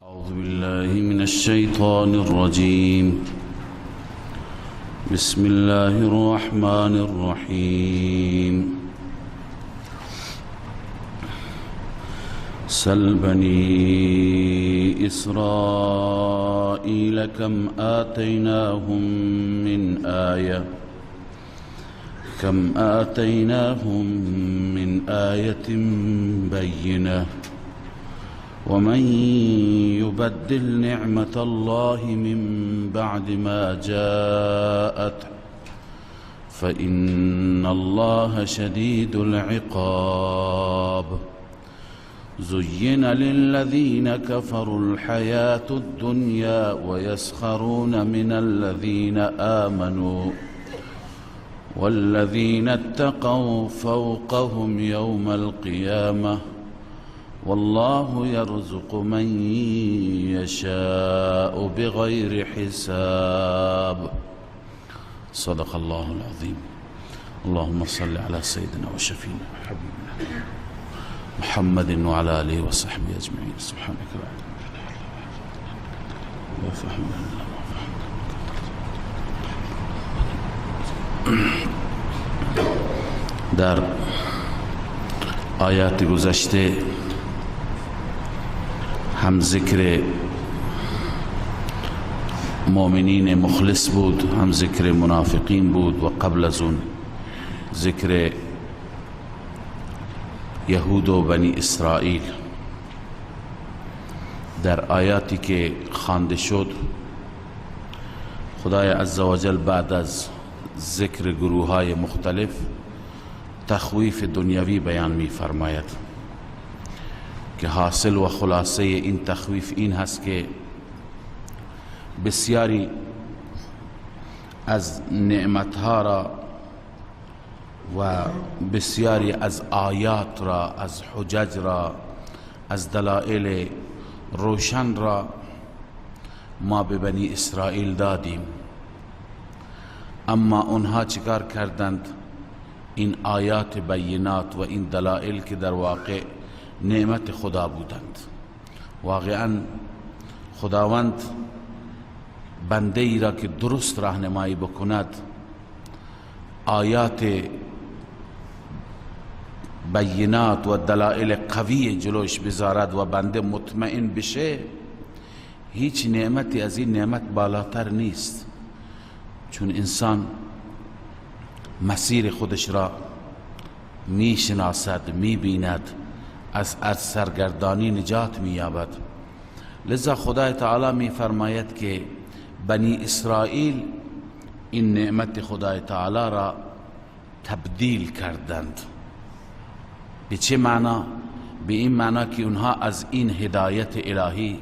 أعوذ بالله من الشيطان الرجيم. بسم الله الرحمن الرحيم. سل بني إسرائيل كم آتيناهم من آية بينة ومن يبدل نعمة الله من بعد ما جاءته فإن الله شديد العقاب. زين للذين كفروا الحياة الدنيا ويسخرون من الذين آمنوا والذين اتقوا فوقهم يوم القيامة والله يرزق من يشاء بغير حساب. صدق الله العظيم. اللهم صل على سيدنا وشفينا وحبيبنا محمد وعلى آله وصحبه أجمعين. سبحانك لا علم لنا إلا فهم لنا ما فهمنا. در آیات گذشته هم ذکر مؤمنین مخلص بود، هم ذکر منافقین بود و قبل از اون ذکر یهود و بنی اسرائیل. در آیاتی که خوانده شد خدای عزوجل بعد از ذکر گروه های مختلف تخویف دنیوی بیان می فرماید که حاصل و خلاصه این تخویف این هست که بسیاری از نعمتها را و بسیاری از آیات را، از حجج را، از دلائل روشن را ما به بنی اسرائیل دادیم، اما اونها چیکار کردند؟ این آیات بینات و این دلائل که در واقع نعمت خدا بودند، واقعا خداوند بنده ای را که درست راهنمایی بکند آیات بینات و دلائل قوی جلوش بذارد و بنده مطمئن بشه، هیچ نعمتی از این نعمت بالاتر نیست، چون انسان مسیر خودش را میشناسد، میبیند، از سرگردانی نجات مییابد. لذا خدای تعالی میفرماید که بنی اسرائیل این نعمت خدای تعالی را تبدیل کردند. به چه معنا؟ به این معنا که اونها از این هدایت الهی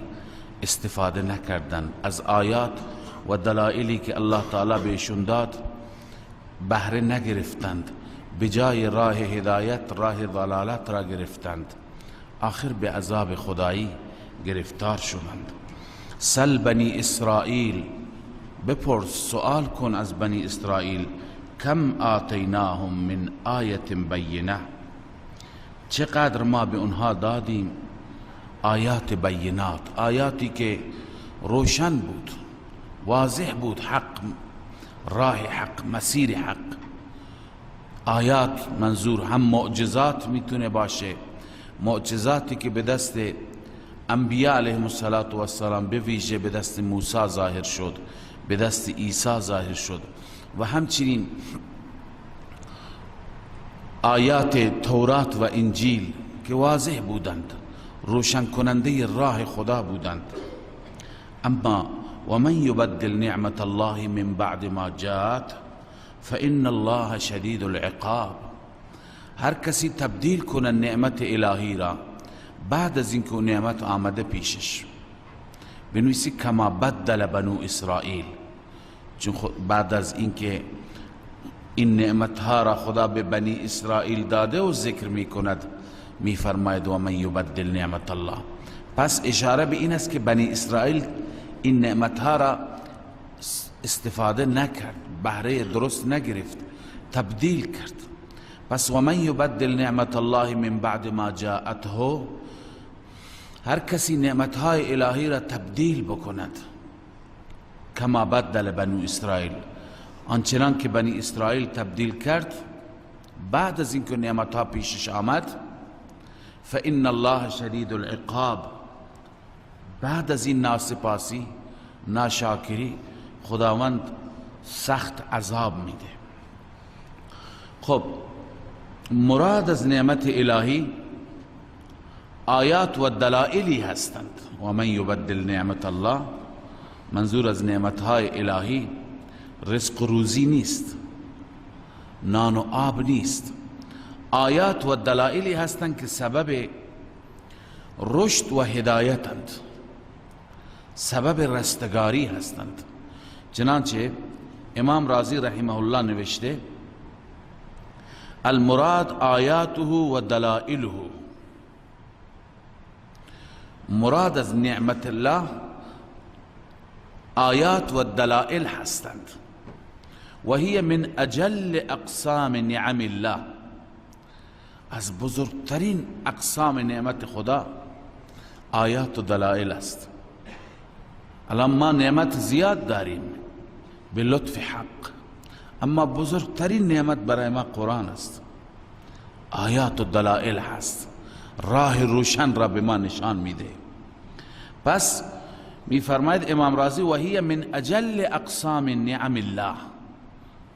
استفاده نکردند، از آیات و دلائلی که الله تعالی بهشون داد بهره نگرفتند، به جای راه هدایت راه ضلالت را گرفتند، آخر به عذاب خدایی گرفتار شدند. سل بنی اسرائیل، بپرس، سؤال کن از بنی اسرائیل، کم آتیناهم من آیت بینه، چقدر ما به اونها دادیم آیات بینات، آیاتی که روشن بود، واضح بود، حق، راه حق، مسیر حق. آیات منظور هم معجزات میتونه باشه، معجزاتی که به دست انبیاء علیهم السلام به ویژه به دست موسی ظاهر شد، به دست عیسی ظاهر شد، و همچنین آیات تورات و انجیل که واضح بودند، روشن کننده راه خدا بودند. اما و من یبدل نعمت الله من بعد ما جاءت فإن الله شدید العقاب، هر کسی تبدیل کنه نعمت الهی را بعد از اینکه نعمت آمده پیشش، بنویسی کما بدل بنو اسرائیل، چون بعد از اینکه این نعمت ها را خدا به بنی اسرائیل داده و ذکر می کند، می فرماید و من یبدل نعمت الله. پس اشاره به این است که بنی اسرائیل این نعمت ها را استفاده نکرد، بهره درست نگرفت، تبدیل کرد. پس و من یبدل نعمت الله من بعد ما جاءته، هر کسی نعمتهای الهی را تبدیل بکند، کما بدل بنو اسرائیل، آنچنان که بنی اسرائیل تبدیل کرد بعد از اینکه نعمتها پیشش آمد، فإن الله شدید العقاب، بعد از این ناسپاسی ناشاکری خداوند سخت عذاب میده. خب مراد از نعمت الهی آیات و دلائلی هستند. و من یبدل نعمت الله، منظور از نعمتهای الهی رزق روزی نیست، نان و آب نیست، آیات و دلائلی هستند که سبب رشد و هدایتند، سبب رستگاری هستند. چنانچه امام رازی رحمه الله نوشته المراد آیاته و دلائله، مراد از نعمت الله آیات و دلائل هستند. و هی من اجل اقسام نعم الله، از بزرگترین اقسام نعمت خدا آیات و دلائل است. الان ما نعمت زیاد داریم به لطف حق، اما بزرگترین نعمت برای ما قرآن است، آیات و دلائل هست، راه روشن را به ما نشان میده. پس میفرماید امام رازی و هی من اجل اقسام نعم الله،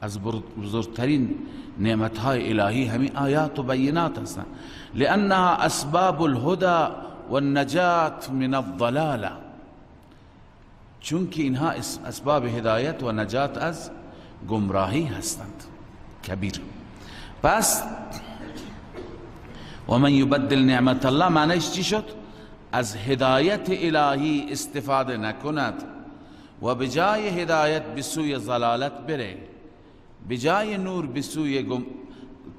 از بزرگترین نعمتهای الهی همین آیات و بینات هستند. لانها اسباب الهدى والنجات من الضلاله، چون که اینها اسباب هدایت و نجات از گمراهی هستند. کبیر. پس و من یبدل نعمت الله معنیش چی شد؟ از هدایت الهی استفاده نکند و بجای هدایت به سوی ضلالت بره، بجای نور به سوی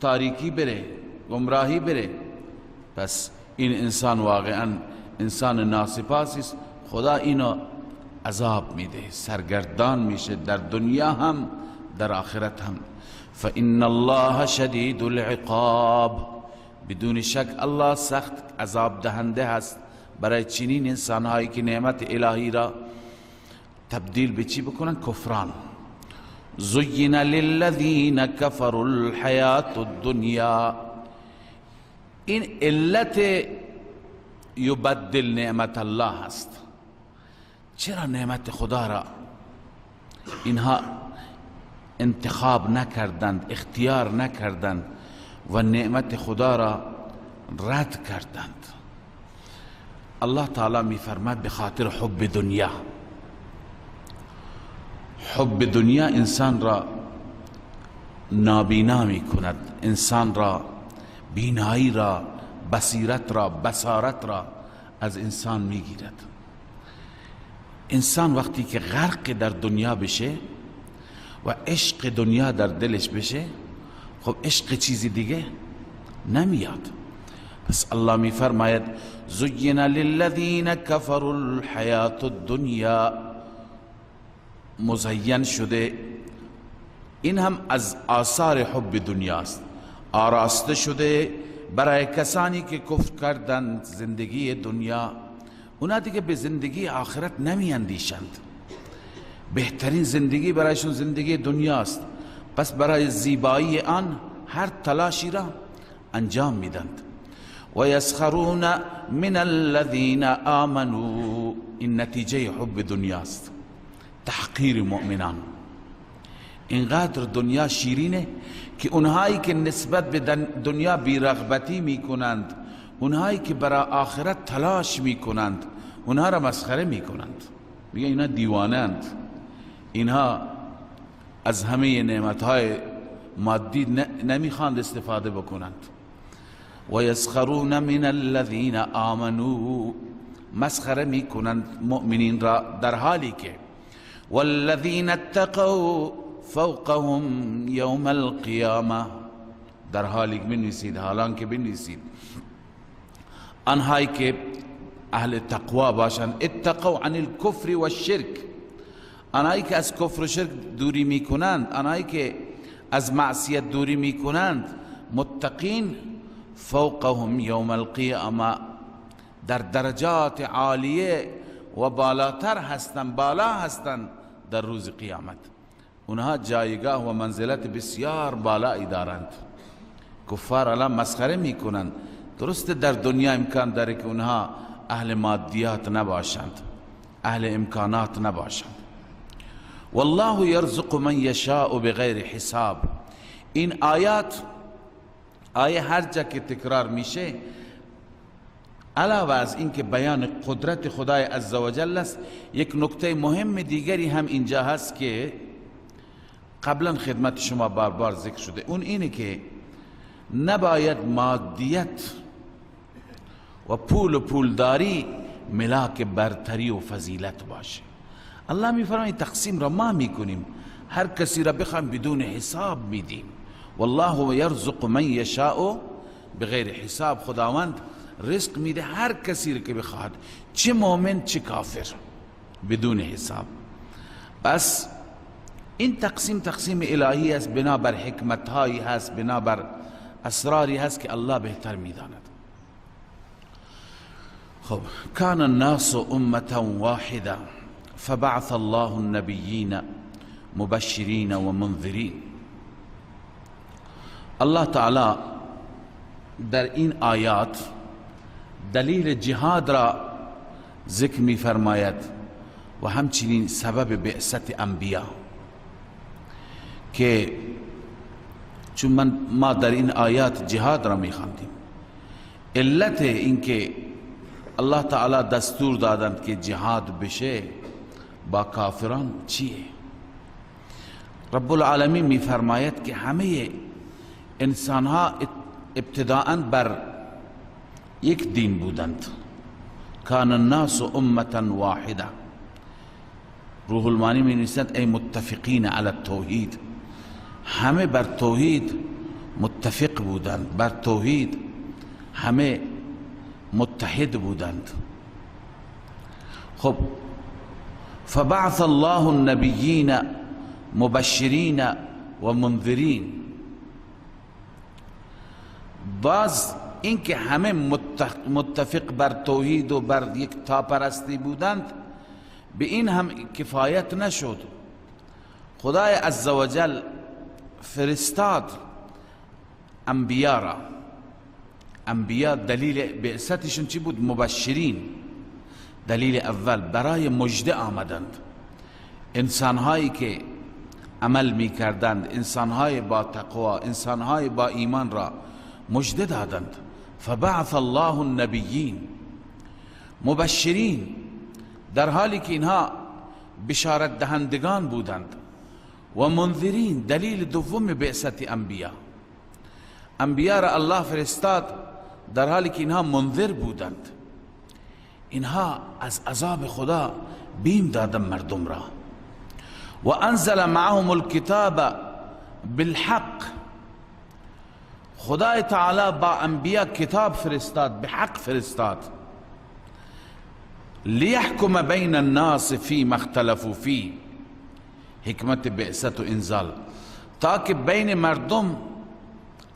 تاریکی بره، گمراهی بره، پس این انسان واقعا انسان ناسپاسی است. خدا اینو عذاب میده، سرگردان میشه در دنیا هم در آخرت هم. فإن الله شدید العقاب، بدون شک الله سخت عذاب دهنده هست برای چنین انسانهایی که نعمت الهی را تبدیل به چی بکنن؟ کفران. زین للذین کفروا الحیات الدنیا، این علت یبدل نعمت الله هست. چرا نعمت خدا را اینها انتخاب نکردند، اختیار نکردند و نعمت خدا را رد کردند؟ الله تعالی میفرماد به خاطر حب دنیا. حب دنیا انسان را نابینا میکند، انسان را، بینایی را، بصیرت را، بصارت را از انسان میگیرد. انسان وقتی که غرق در دنیا بشه و عشق دنیا در دلش بشه، خب عشق چیزی دیگه نمیاد. پس الله میفرماید زین للذین کفروا الحیات الدنیا، مزین شده، این هم از آثار حب دنیاست، آراسته شده برای کسانی که کفر کردند زندگی دنیا. اونا دیگه به زندگی آخرت نمی اندیشند، بهترین زندگی برایشون زندگی دنیاست. پس برای زیبایی آن هر تلاشی را انجام میدند. و یسخرون من الذین آمنوا، این نتیجه حب دنیاست، تحقیر مؤمنان. اینقدر دنیا شیرینه که اونهایی که نسبت به دنیا بیرغبتی میکنند، اونهایی که برای آخرت تلاش میکنند، اونها را مسخره میکنند، میگه اینا دیوانند، اینها از همه نعمتهای مادی نمیخواند استفاده بکنند. و یسخرون من الذین آمنوا، مسخره میکنند مؤمنین را در حالی که والذین اتقوا فوقهم یوم القیامه، در حالی که بنویسید، حالان که بنویسید آنهایی که اهل تقوا باشند، اتقوا عن الكفر والشرک، آنهایی که از کفر و شرک دوری میکنند، آنهایی که از معصیت دوری میکنند، متقین، فوقهم یوم القیامه، در درجات عالیه و بالاتر هستند، بالا هستند در روز قیامت. اونها جایگاه و منزلت بسیار بالایی دارند. کفار الان مسخره میکنند. درست در دنیا امکان داره که اونها اهل مادیات نباشند، اهل امکانات نباشند. والله یرزق من یشاء بغیر حساب. این آیات، آیه هر جا که تکرار میشه، علاوه از اینکه بیان قدرت خدای عزوجل است، یک نکته مهم دیگری هم اینجا هست که قبلا خدمت شما بار بار ذکر شده. اون اینه که نباید مادیت و پول و پولداری ملاک برتری و فضیلت باشه. الله میفرماید تقسیم را ما میکنیم، هر کسی را بخوایم بدون حساب میدیم. والله یرزق من یشاء بغیر حساب. خداوند رزق میده هر کسی را که بخواهد، چه مؤمن چه کافر، بدون حساب. پس این تقسیم تقسیم الهی است، بنابر حکمت هایی هست، بنابر اسراری هست که الله بهتر میداند. خب، کان الناس امة واحدة فبعث الله النبیین مبشرین و منذرین. الله تعالی در این آیات دلیل جهاد را ذکر می فرماید و همچنین سبب بعثت انبیا، که چون ما در این آیات جهاد را می خواندیم، علت اینکه الله تعالی دستور دادند که جهاد بشه با کافران چیه؟ رب العالمین می فرماید که همه انسانها ابتداءً بر یک دین بودند. کان الناس امة واحده. روح المانی می نویسد ای متفقین علی التوحید، همه بر توحید متفق بودند، بر توحید همه متحد بودند. خب، فبعث الله النبیین مبشرین و منذرین. باز اینکه همه متفق بر توحید و بر یک تاپرستی بودند، به این هم کفایت نشد. خدای عزوجل فرستاد انبیا را. انبیا دلیل بعثتشون چی بود؟ مبشرین. دلیل اول برای مژده آمدند. انسانهایی که عمل میکردند، انسانهای با تقوا، انسانهای با ایمان را مژده دادند. فبعث الله النبیین مبشرین، در حالی که اینها بشارت دهندگان بودند، و منذرین، دلیل دوم بعثت انبیا. انبیا را الله فرستاد در حالی که اینها منذر بودند، اینها از عذاب خدا بیم دادن مردم را. و انزل معهم الكتاب بالحق. خدای تعالی با انبیا کتاب فرستاد، به حق فرستاد. لیحکم بین الناس فیما اختلفوا فیه. حکمت بعثت و انزال، تا که بین مردم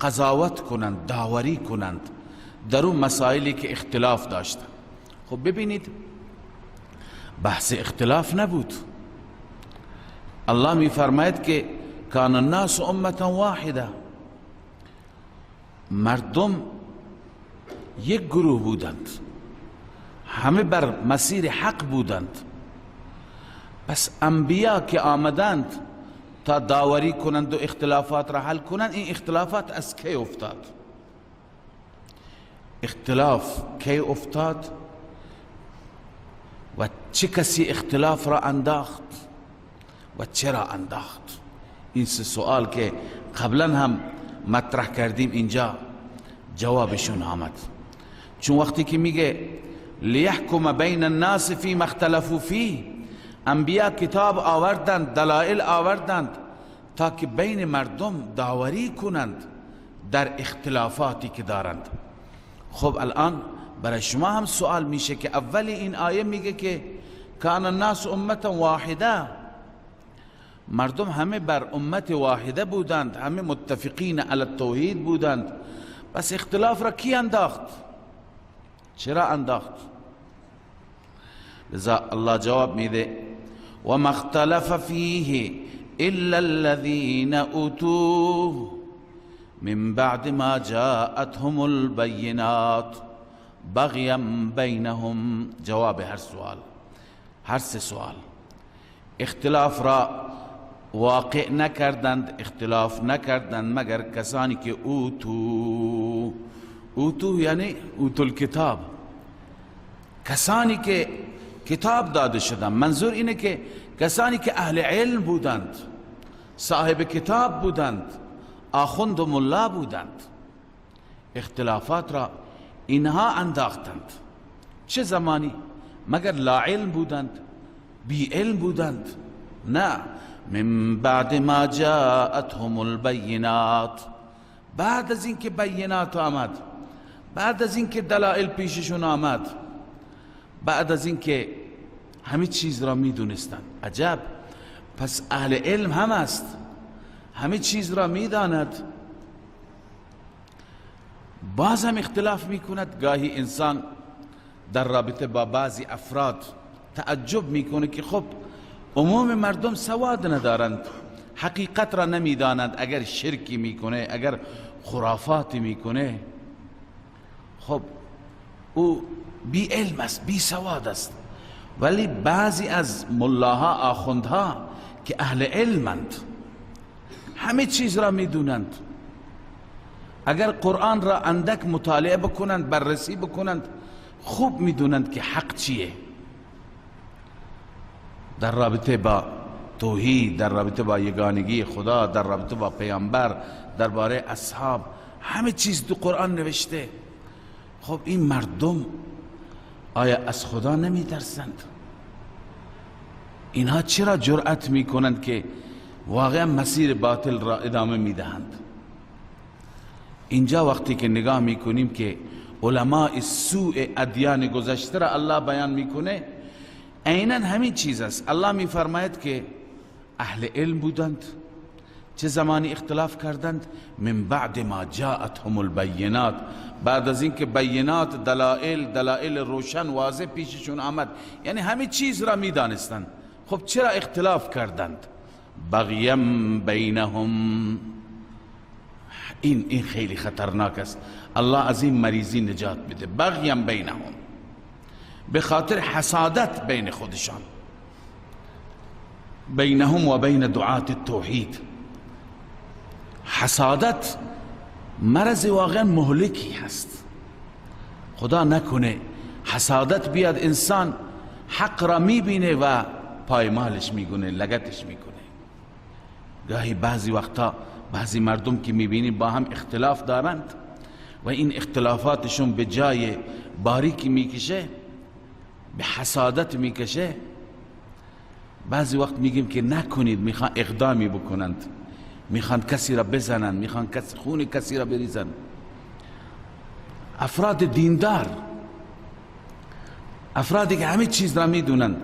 قضاوت کنند، داوری کنند در اون مسائلی که اختلاف داشتند. خب ببینید، بحث اختلاف نبود. الله می فرماید که کان الناس امة واحده، مردم یک گروه بودند، همه بر مسیر حق بودند. پس انبیا که آمدند تا داوری کنند و اختلافات را حل کنند، این اختلافات از کی افتاد؟ اختلاف کی افتاد و چه کسی اختلاف را انداخت و چرا انداخت؟ این سه سوال که قبلا هم مطرح کردیم اینجا جوابشون آمد. چون وقتی که میگه لیحکم بین الناس فیما اختلفوا فیه، انبیا کتاب آوردند، دلائل آوردند تا که بین مردم داوری کنند در اختلافاتی که دارند. خب الان برای شما هم سوال میشه که اول این آیه میگه که کان الناس امة واحده، مردم همه بر امت واحده بودند، همه متفقین علی التوحید بودند، پس اختلاف را کی انداخت؟ چرا انداخت؟ لذا الله جواب میده و ما اختلف فیه الا الذین اوتوه من بعد ما جاءتهم البینات بغیا بینهم. جواب هر سوال، هر سه سوال. اختلاف را واقع نکردند، اختلاف نکردند مگر کسانی که اوتو، اوتو یعنی اوتو الکتاب، کسانی که کتاب داده شدند. منظور اینه که کسانی که اهل علم بودند، صاحب کتاب بودند، آخوند و ملا بودند، اختلافات را اینها انداختند. چه زمانی؟ مگر لا علم بودند، بی علم بودند؟ نه، من بعد ما جاءتهم البینات، بعد از اینکه بینات آمد، بعد از اینکه دلائل پیششون آمد، بعد از اینکه همه چیز را میدونستند. عجب، پس اهل علم هم است، همه چیز را میداند، باز هم اختلاف میکند. گاهی انسان در رابطه با بعضی افراد تعجب میکنه که خب عموم مردم سواد ندارند، حقیقت را نمیدانند، اگر شرکی میکنه، اگر خرافاتی میکنه، خب او بی علم است، بی سواد است. ولی بعضی از ملاها، آخوندها که اهل علمند، همه چیز را میدونند، اگر قرآن را اندک مطالعه بکنند، بررسی بکنند، خوب میدونند که حق چیه در رابطه با توحید، در رابطه با یگانگی خدا، در رابطه با پیامبر، درباره اصحاب، همه چیز تو قرآن نوشته. خب این مردم آیا از خدا نمیترسند؟ اینها چرا جرأت میکنند که واقعا مسیر باطل را ادامه میدهند؟ اینجا وقتی که نگاه میکنیم که علماء سوء ادیان گذشته را الله بیان میکنه، عینا همین چیز است. الله میفرماید که اهل علم بودند، چه زمانی اختلاف کردند؟ من بعد ما جاءتهم البینات، بعد از اینکه بینات، دلائل روشن واضح پیششون آمد، یعنی همه چیز را میدانستند. خب چرا اختلاف کردند؟ بغیم بینهم. این خیلی خطرناک است. الله از این مریضی نجات بده. بغیم بینهم، به خاطر حسادت بین خودشان، بینهم و بین دعات التوحید. حسادت مرض واقعا مهلکی هست. خدا نکنه حسادت بیاد، انسان حق را میبینه و پایمالش میکنه، لگتش میکنه. گاهی بعضی وقتا بعضی مردم که میبینی با هم اختلاف دارند و این اختلافاتشون به جای باریکی میکشه، به حسادت میکشه. بعضی وقت میگیم که نکنید، میخوان اقدامی بکنند، میخوان کسی را بزنند، میخوان خون کسی را بریزند. افراد دیندار، افرادی که همه چیز را میدونند،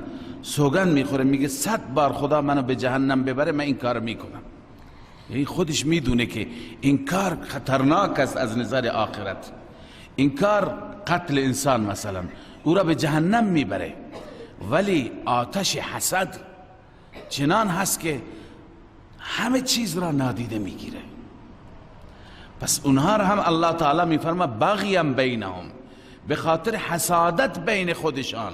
سوگند میخوره، میگه 100 بار خدا منو به جهنم ببره من این کار میکنم. یعنی خودش میدونه که این کار خطرناک است از نظر آخرت، این کار قتل انسان مثلا او را به جهنم میبره، ولی آتش حسد چنان هست که همه چیز را نادیده میگیره. پس اونها را هم الله تعالی میفرما بغیم بینهم، به خاطر حسادت بین خودشان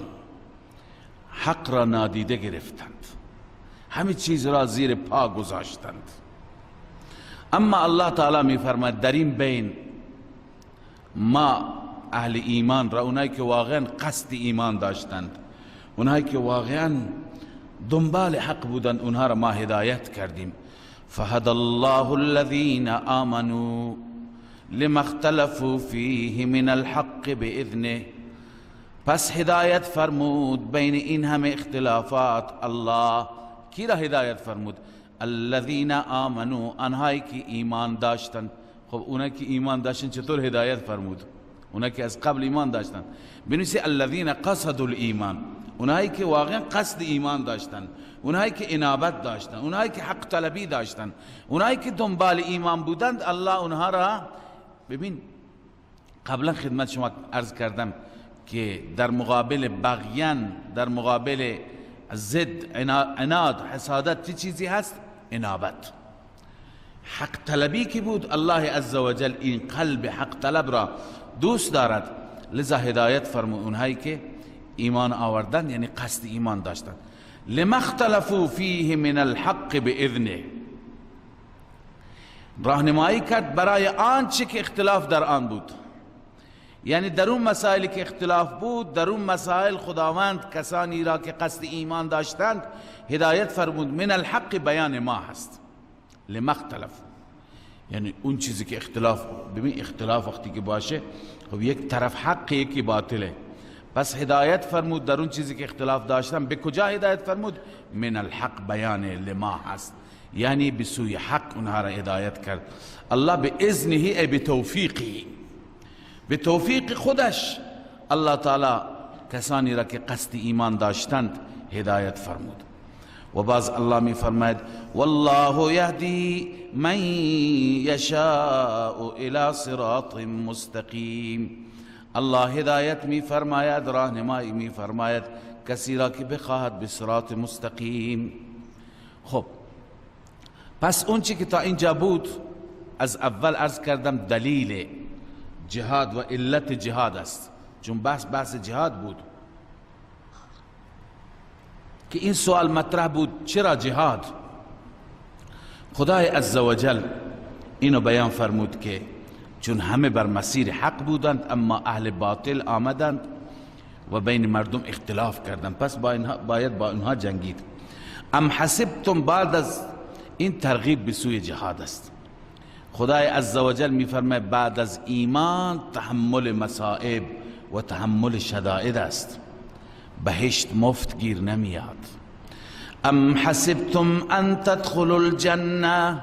حق را نادیده گرفتند، همه چیز را زیر پا گذاشتند. اما الله تعالی میفرماید در این بین ما اهل ایمان را، اونایی که واقعا قصد ایمان داشتند، اونایی که واقعا دنبال حق بودند، اونها را ما هدایت کردیم. فهد الله الذين آمنوا لما اختلفوا فيه من الحق بإذنه. پس هدایت فرمود بین این همه اختلافات الله. کی را هدایت فرمود؟ الذين آمنوا، آنهایی که ایمان داشتند. خب اونایی که ایمان داشتند چطور هدایت فرمود؟ اونایی که از قبل ایمان داشتند. بنویسی الذين قصدوا الایمان، اونایی که واقعا قصد ایمان داشتند، اونایی که انابت داشتند، اونایی که حق طلبی داشتند، اونایی که دنبال ایمان بودند، الله اونها را. ببین قبلا خدمت شما عرض کردم که در مقابل بغیان، در مقابل ضد، عناد، حسادت چه چیزی هست؟ انابت. حق طلبی که بود، الله عزوجل این قلب حق طلب را دوست دارد، لذا هدایت فرمود اونهایی که ایمان آوردن، یعنی قصد ایمان داشتند. لما اختلفوا فیه من الحق باذنه، راهنمایی کرد برای آنچه که اختلاف در آن بود، یعنی در اون مسائلی که اختلاف بود، در اون مسائل خداوند کسانی را که قصد ایمان داشتند هدایت فرمود. من الحق بیان ما هست، لما اختلفوا، یعنی اون چیزی که اختلاف، ببین اختلاف وقتی که باشه خب یک طرف حق یکی باطله، پس هدایت فرمود در اون چیزی که اختلاف داشتن. به کجا هدایت فرمود؟ من الحق بیان لما هست، یعنی به سوی حق اونها را هدایت کرد الله. به اذنه ای به توفیقی، به توفیق خودش الله تعالی کسانی را که قصد ایمان داشتند هدایت فرمود. و باز الله می فرماید والله یهدی من یشاء الى صراط مستقیم. الله هدایت می فرماید، راهنمایی می فرماید کسی را که بخواهد به صراط مستقیم. خب پس اون چی که تا اینجا بود از اول عرض کردم دلیل جهاد و علت جهاد است، چون بحث جهاد بود که این سوال مطرح بود چرا جهاد؟ خدای عزوجل اینو بیان فرمود که چون همه بر مسیر حق بودند اما اهل باطل آمدند و بین مردم اختلاف کردند، پس باید با اینها جنگید. ام حسبتم، بعد از این ترغیب به سوی جهاد است. خدای عزوجل میفرماید بعد از ایمان تحمل مصائب و تحمل شدائد است، بهشت مفت گیر نمیاد. ام حسبتم ان تدخلوا الجنه،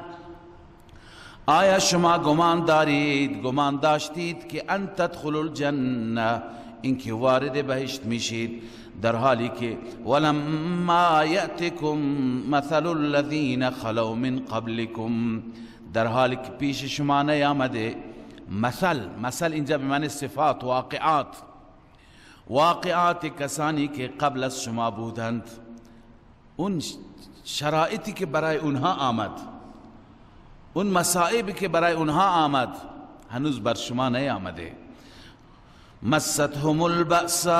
آیا شما گمان دارید، گمان داشتید که ان تدخلوا الجنه، اینکه وارد بهشت میشید، در حالی که ولما یأتکم مثل الذین خلو من قبلکم، در حالی که پیش شما نیامده مثل، مثل اینجا به معنی صفات، واقعات، واقعات کسانی که قبل از شما بودند، اون شرایطی که برای اونها آمد، اون مصائبی که برای اونها آمد هنوز بر شما نیامده. مستهم البأساء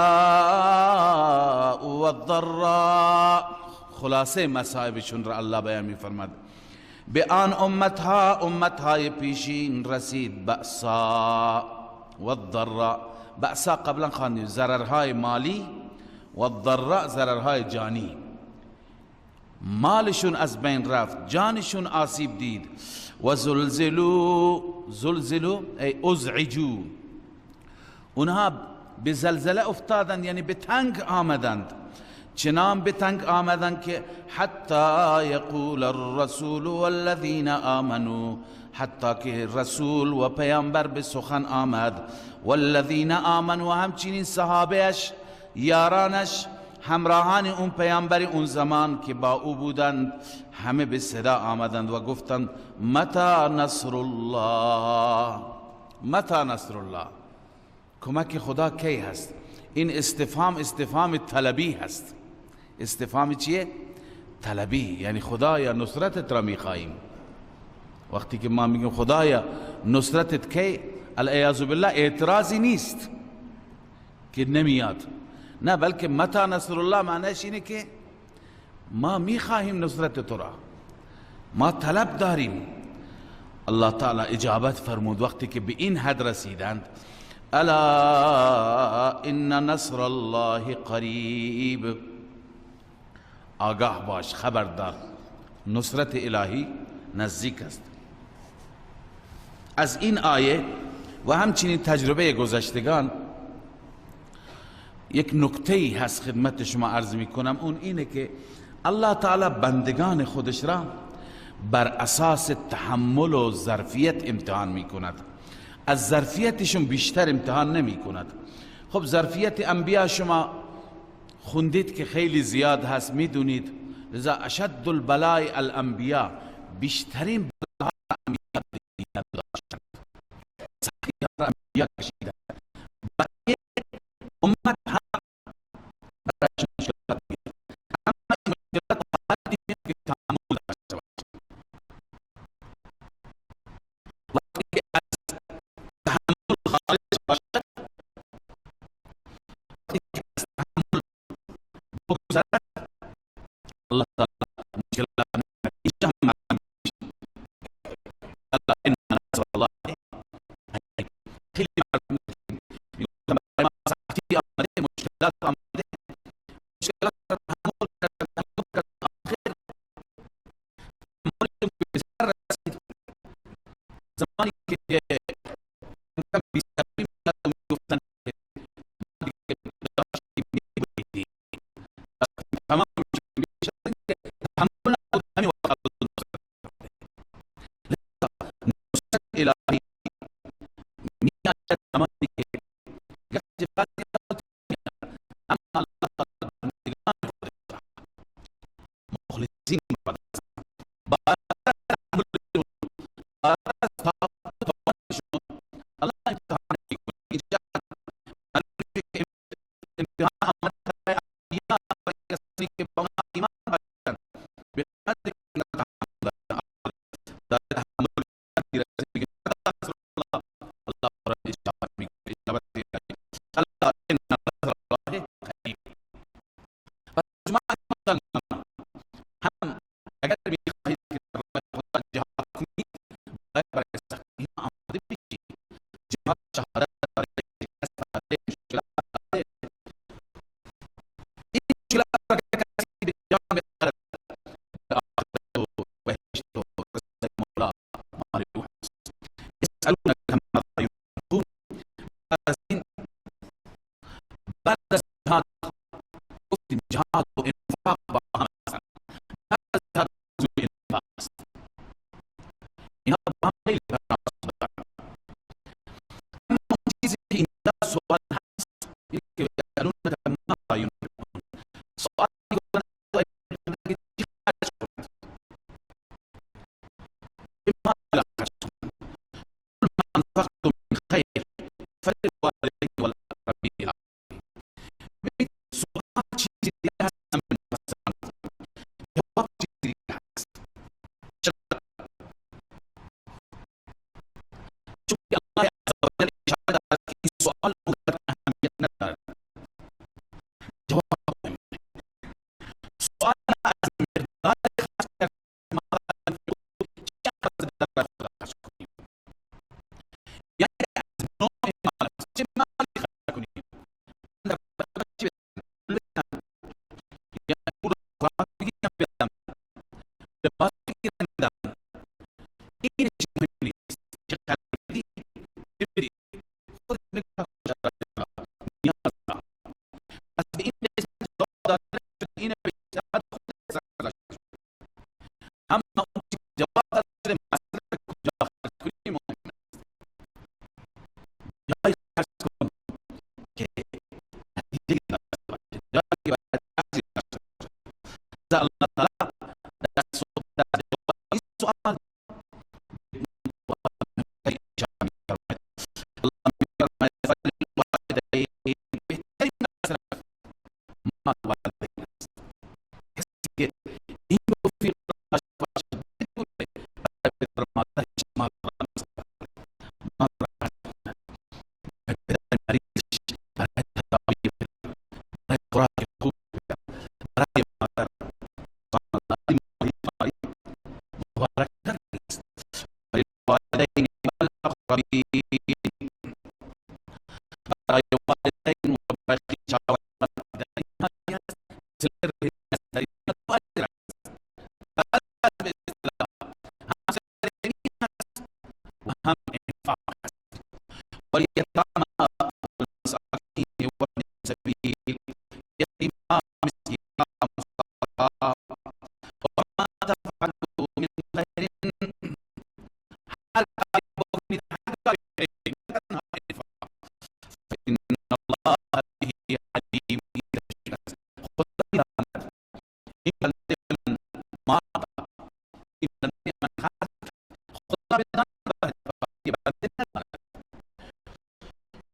والضراء، خلاصه مصائبشون را الله بیان می‌فرماد. به آن امتها، امتهای پیشین رسید بأسا والضراء. بأسا قبلا خواندیم ضررهای مالی، والضراء ضررهای جانی. مالشون از بین رفت، جانشون آسیب دید. و زلزلو، زلزلو ای ازعجو، اونها به زلزله افتادند، یعنی به تنگ آمدند، چنان به تنگ آمدند که حتی یقول الرسول والذین آمنوا، حتی که رسول و پیامبر به سخن آمد، والذین آمنوا، همچنین صحابهش، یارانش، همراهان اون پیامبر اون زمان که با او بودند، همه به صدا آمدند و گفتند متى نصر الله، متى نصر الله، کمک خدا کی هست؟ این استفهام، استفهام طلبی هست. استفهام چیه؟ طلبی، یعنی خدایا نصرتت را میخواهیم. وقتی که ما میگیم خدایا نصرتت کی، العیاذ بالله اعتراضی نیست که نمیاد، نه، بلکه متى نصر الله معنیش اینه که ما میخواهیم نصرت تو را، ما طلب داریم. الله تعالی اجابت فرمود وقتی که به این حد رسیدند، الا ان نصر الله قریب، آگاه باش، خبردار، نصرت الهی نزدیک است. از این آیه و همچنین تجربه گذشتگان یک نکته‌ای هست خدمت شما عرض میکنم، اون اینه که الله تعالی بندگان خودش را بر اساس تحمل و ظرفیت امتحان میکند، از ظرفیتشون بیشتر امتحان نمی کند. خب ظرفیت انبیا شما خوندید که خیلی زیاد هست، میدونید، لذا اشد البلاء الانبیا، بیشترین بلا انبیا داشتند، انبیا کشیدند. بقیه امت سوال هست که یسألونک ماذا ینفقون، سوال میکنند که چی خرج کنند، ماذا خرج کنند. قل ما انفقتم من خیر فللوالدین والاقربین. ببینید سوال چیزی دیگه هست، جواب چیزی دیگه هست. چرا؟ چون الله عز وجل اشاره دارد که این سوال اونقدر اهمیت ندارد، جواب مهمه. سوال از مقدار خرج کردن مال چه اندازه در راه خدا خرج کنیم، یعنی از نوع مال است، چه مالی خرج کنیم، در چی بدم، یعنی پول را بگیرم بدم، لباس بگیرم بدم، این چیز مهم نیست. چه بدی چه بدی خود نگاه نیاز دارم. پس به این قسمت جواب داده نشد، این بیشتر خود گذاشته. اما اون چیزی که جواب داده شده، مسئله کجا خرج کنیم مهم است. جایی خرج کن که نتیجه داشته باشه، جایی که باید تاثیر داشته باشه. الله تعالی در جواب این سوال اشاره می‌فرماید. الله می‌فرماید فللوالدین، بهترین مصرف مال والدین است. کسی که این توفیق داشته باشد بدون برای پدر و مادرش مال را مصرف کند، مال را خرج کند، برای پدر مریضش، برای تداوی پدر، برای خوراک خوب پدر، برای مادر، مبارک است. فللوالدین والاقربین، برای والدین و برای خویشاوندان. هم هست و هم انفاق هست. والیتامی والمساکین وابن السبیل، یتیما مسکینا مصطفی، وما تفعلوا من خیر، هر کاری بکنید، هر کاری تنها انفاق، فإن الله به علیم. خدا می‌داند این بنده من مال، این بنده من خرج، خدا می‌داند بنده نداند.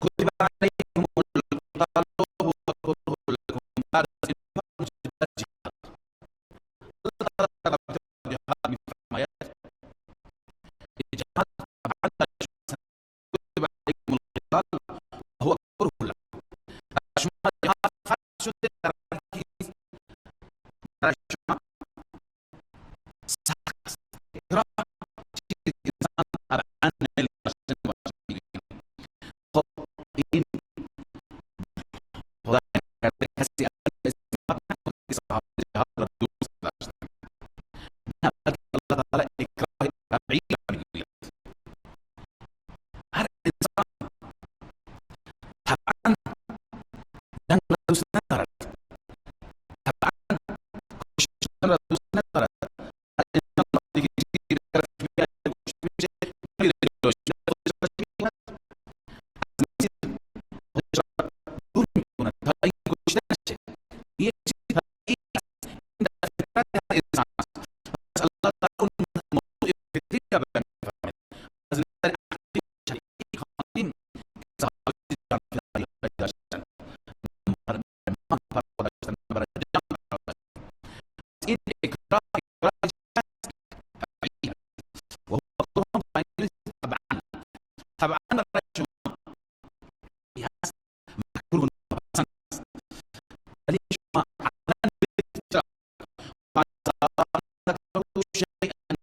کتب علیکم القتال وهو کره لکم. بعد از انفاق جهاد، الله تعالی در جهاد می‌فرماید جهاد طبعا کتب علیکم القتال وهو کره لکم. شما جهاد فرض شده در برای شما سخت است. اکراه چیزی که انسان طبعا میل داشته نباشد. خب این خدا نکرده کسی از استفاده نکنه که صاحب جهاد را دوست داشتن، نه، بلکه الله تعالی اکراه طبیعی را میگوید. هر انسان طبعا جنگ را دوست ندارد، طبعا کشتن را دوست ندارد. هر انسان وقتی که چیزی به طرفش میاد کشته میشه، میره جلوش، خودش را چی میکند؟ از مسیر خودش را دور میکند تا اینکه کشته نشه. یک چیز طبیعی است، این در فطرت هر انسان است. پس الله تعالی اون موضوع فطری را بیان می‌فرماید. از نظر عقلی و شرعی خواندیم که صحابه جان فدایی داشتند، برای مال پروا داشتند، برای جان پروا داشتند. این اکراه، اکراه است طبیعی است. وهو کره طبعا، طبعا برای شما هست مکروه ناپسند است، ولی شما عقلا چرا تكرهوا شيئا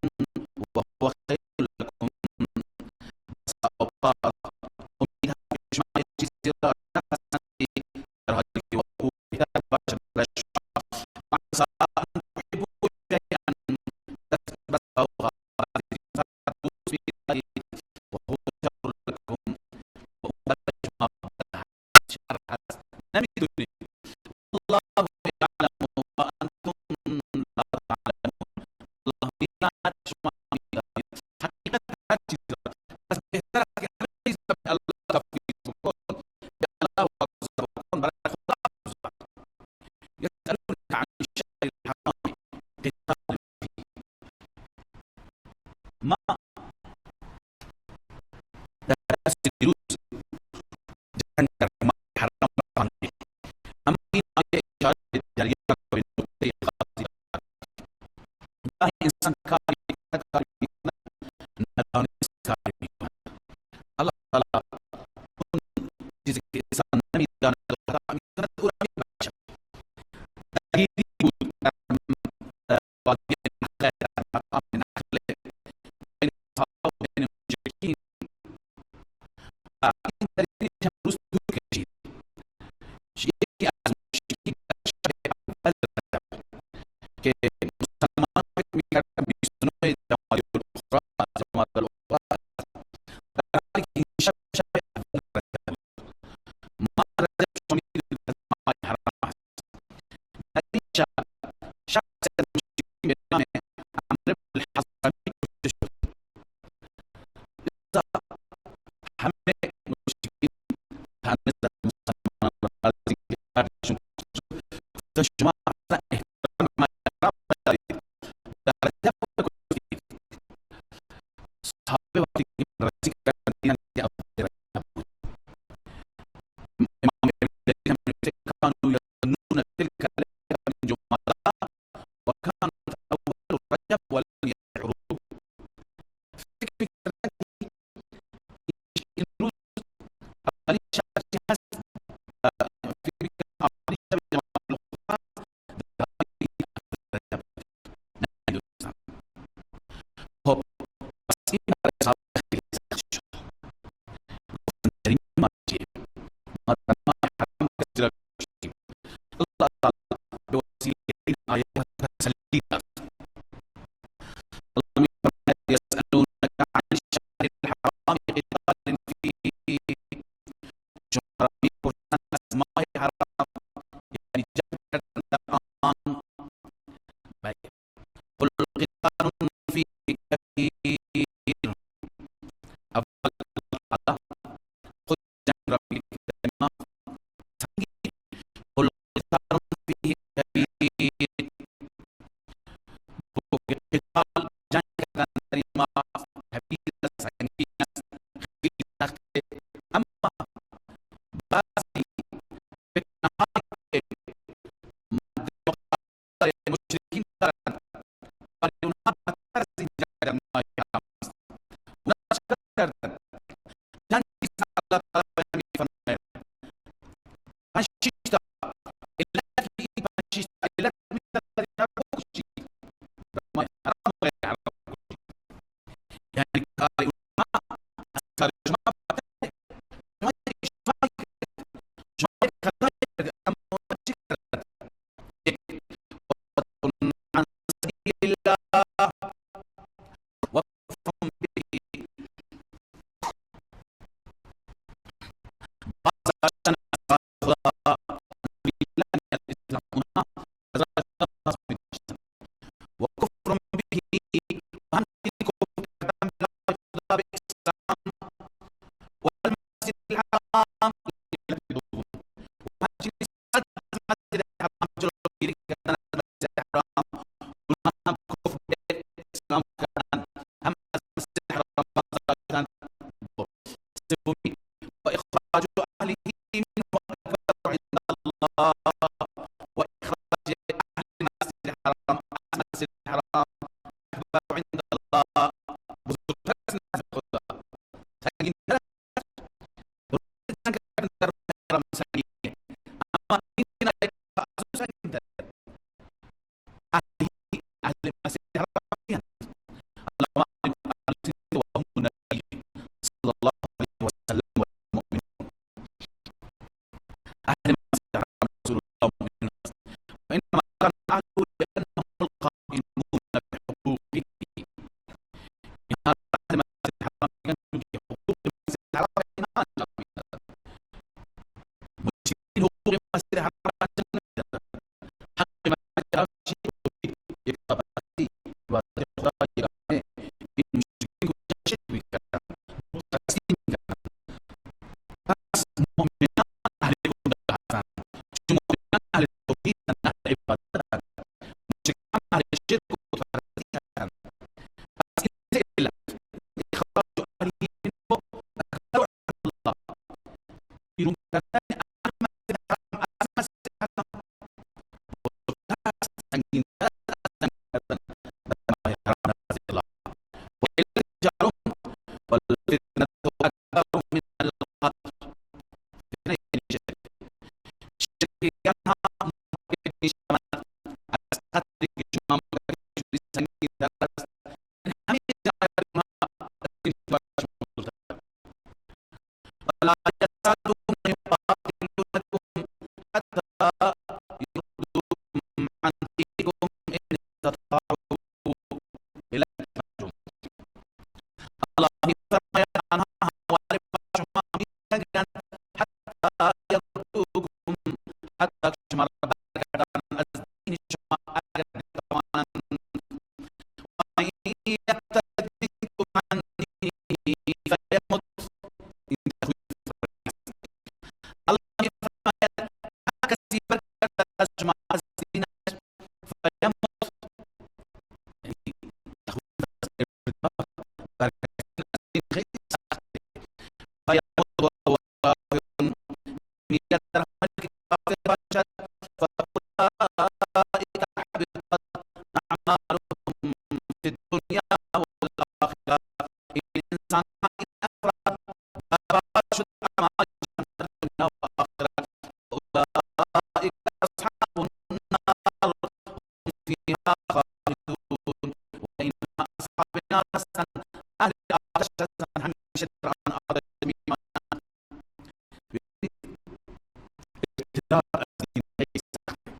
وهو خیر لکم. بس اوقات امید شما یک چیزی را نپسندید در حالی که او بهتر باشد برای شما. وعسى ان تحبوا شيئا بس اوقات دوست می‌دارید وهو شر لکم. و او برای شما شر هست، نمی‌دونید. الله یعلم و انتم لا تعلمون. الله می‌داند شما می‌دانید حقیقت هر چیز را. پس بهتر است که همه چیز را به الله تفویض بکن. چیزی که انسان نمیداند و خطا میکند او را میبخشد. درگیری بود در وادی نخله، در مقام نخله، بین صحابه و بین مشرکین، و این درگیری چند روز طول کشید. یکی از مشرکین در شب اول رجب که مسلمانان فکر میکردند 29 جمادی الاخری، جمادی الاخری، در حالی که این شب شب اول رجب بود. ماه رجب شما میدونید از ماه حرام است. در این شب شخص از مشرکین به نام عمرو بن الحضرمی کشته شد. لذا همه مشرکین طعنه زدند مسلمانان را بعد از اینکه فردشون کشته شد. گفتند شما اصلا احترام به ماه حرام ندارید، در رجب کشتید. صحابه وقتی که بررسی کردند دیدند که اول رجب بود. امام ابن جریر هم می‌نویسه كانوا يظنون تلك الليلة من جمادى وكانت اول رجب ولم يشعروا. فکر می‌کردند که این روز اولین شب چی هست؟ فکر می‌کردند اولین شب جمادی الاخری است، در حالی که اول رجب بود. نمی‌دونستند. خب پس این برای صحابه خیلی سخت شد. گفتند در این ماه چیه؟ ما در ماه حرام کسی را کشتیم. الله تعالی به وسیله این آیات تسلی داد. الله می‌فرماید یسألونک عن الشهر الحرام قتال فیه. شما را می‌پرسند از ماه حرام، یعنی جنگ کردن در آن. بله، قل قتال فیه کبیر. اول الله تعالی خود جنگ را میگه که در ماه سنگین. قل قتال فیه کبیر. بگو که قتال، جنگ کردن در این ماه کبیر است، سنگین است، خیلی سخته. اما بعضی فتنه‌هایی که مد مقابل مشرکین دارند برای اونها بدتر از این جنگ در ماه حرام است. اونها چکار کردند؟ چند چیز الله تعالی بیان می‌فرماید. پنج شش تا علت، که این پنج شش تا علت می‌تواند اینها را بکشید، در ماه حرام و غیر حرام بکشید. یعنی کار اونها از کار شما بدتره. شما یک اشتباهی کردید، شما یک خطایی کردید، اما اونها چه کردند؟ یک، وصد عن سبیل الله وکفر به. بازداشتن از راه خدا، سبیل الاسلام، اونها از راه خدا باز می‌داشتند. و کفر به، و همچنین کفر کردن به راه خدا، به اسلام. و المسجد الحرام، دوم، و همچنین صد از مسجد حرام، جلوگیری کردن از مسجد حرام. اونها هم کفر به اسلام کردن، هم از مسجد حرام بازداشتن. سومی، و اخراج اهله منه اکبر عند الله. و اخراج اهل المسجد الحرام از مسجد الحرام اکبر عند الله، بزرگتر از نزد خدا، سنگین‌تر است. درست جنگ کردن در حرام سنگینه، اما این جنایت از اون سنگین‌تر. اهل مسجد الحرام کیند؟ اللهم اعلم اهل السنة وهم النبي صلى الله عليه وسلم والمؤمنون. اهل مسجد الحرام رسول الله والمؤمنون، وانما كان اهله لانهم القائمون بحقوقه. اینها اهل مسجد الحرام میگن که حقوق مسجد الحرام اینها انجام میدادن. مشرکین حقوق مسجد الحرام انجام نمیدادن. حق مسجد الحرام چی بود؟ یک پرستی، عبادت خدا یگانه. این مشرکین شرک میکردن، بتپرستی میکردن. پس مؤمنان اهل خدا هستند، چون مؤمنان اهل توحیدند، اهل عبادتند. مشرکان اهل شرک و بتپرستی هستند. پس این سه علت، اخراج اهله منه اکبر عند الله، بیرون کردن اهل مسجد حرام از مسجد حرام بزرگتر است، سنگین‌تر است از جنگ کردن در ماه حرام نزد الله. و علت چهارم، والفتنة اکبر من القتل. فتنه آنها مرتکب میشوند از قتلی که شما مرتکب شدید سنگینتر است. همه جنایت آنها از دین شما بزرگتر. ولا یزالون یقاتلونکم حتی یردوکم عن دینکم ان استطاعوا. الله می‌فرماید آنها همواره با شما می‌جنگند حتی یردوکم، حتی شما را برگردانند از دین شما اگر بتوانند. ومن یرتد منکم عن دینه فیمت. این تخویف است. الله می‌فرماید هر کسی برگردد از شما از دینش فیمت، یعنی تخویف از ارتداد، برگشتن از دین خیلی سخته. فیمت وهو کافر، می‌میرد در حالی که کافر باشد. فاولئک حبطت اعمالهم فی الدنیا والآخرة. این انسانها، این افراد برباد شد اعمالشان در دنیا و آخرت. اولئک اصحاب النار هم فیها خالدون. و اینها اصحاب نار هستند، اهل آتش هستند، همیشه در آن آتش میمانند. ارتداد از دین خیلی سخته.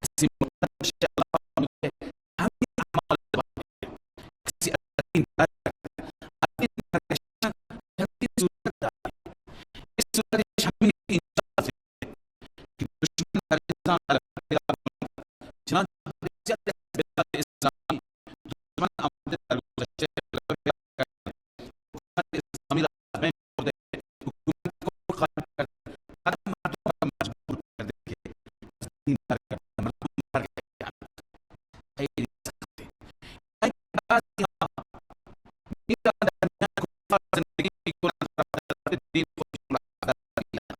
کسی مرتد بشه الله میگه همین اعمال باطله. کسی از دین برگرده، از دین برگشتن چندین صورت داره. یک صورتش همین اینجاست که دشمن بر انسان غلبه پیدا کنه. چنانچه بسیاری از بلاد اسلامی دشمن آمده در گذشته غلبه پیدا کرده، حکومت اسلامی را از بین برده، حکومت کفر خارج کرده، بعد مردم را مجبور کرده که از دین برگردن. مردم برگردن خیلی سخته. بعضی‌ها میرن در میان کفار زندگی میکنن، طرف دین خودشون را از دست میدن.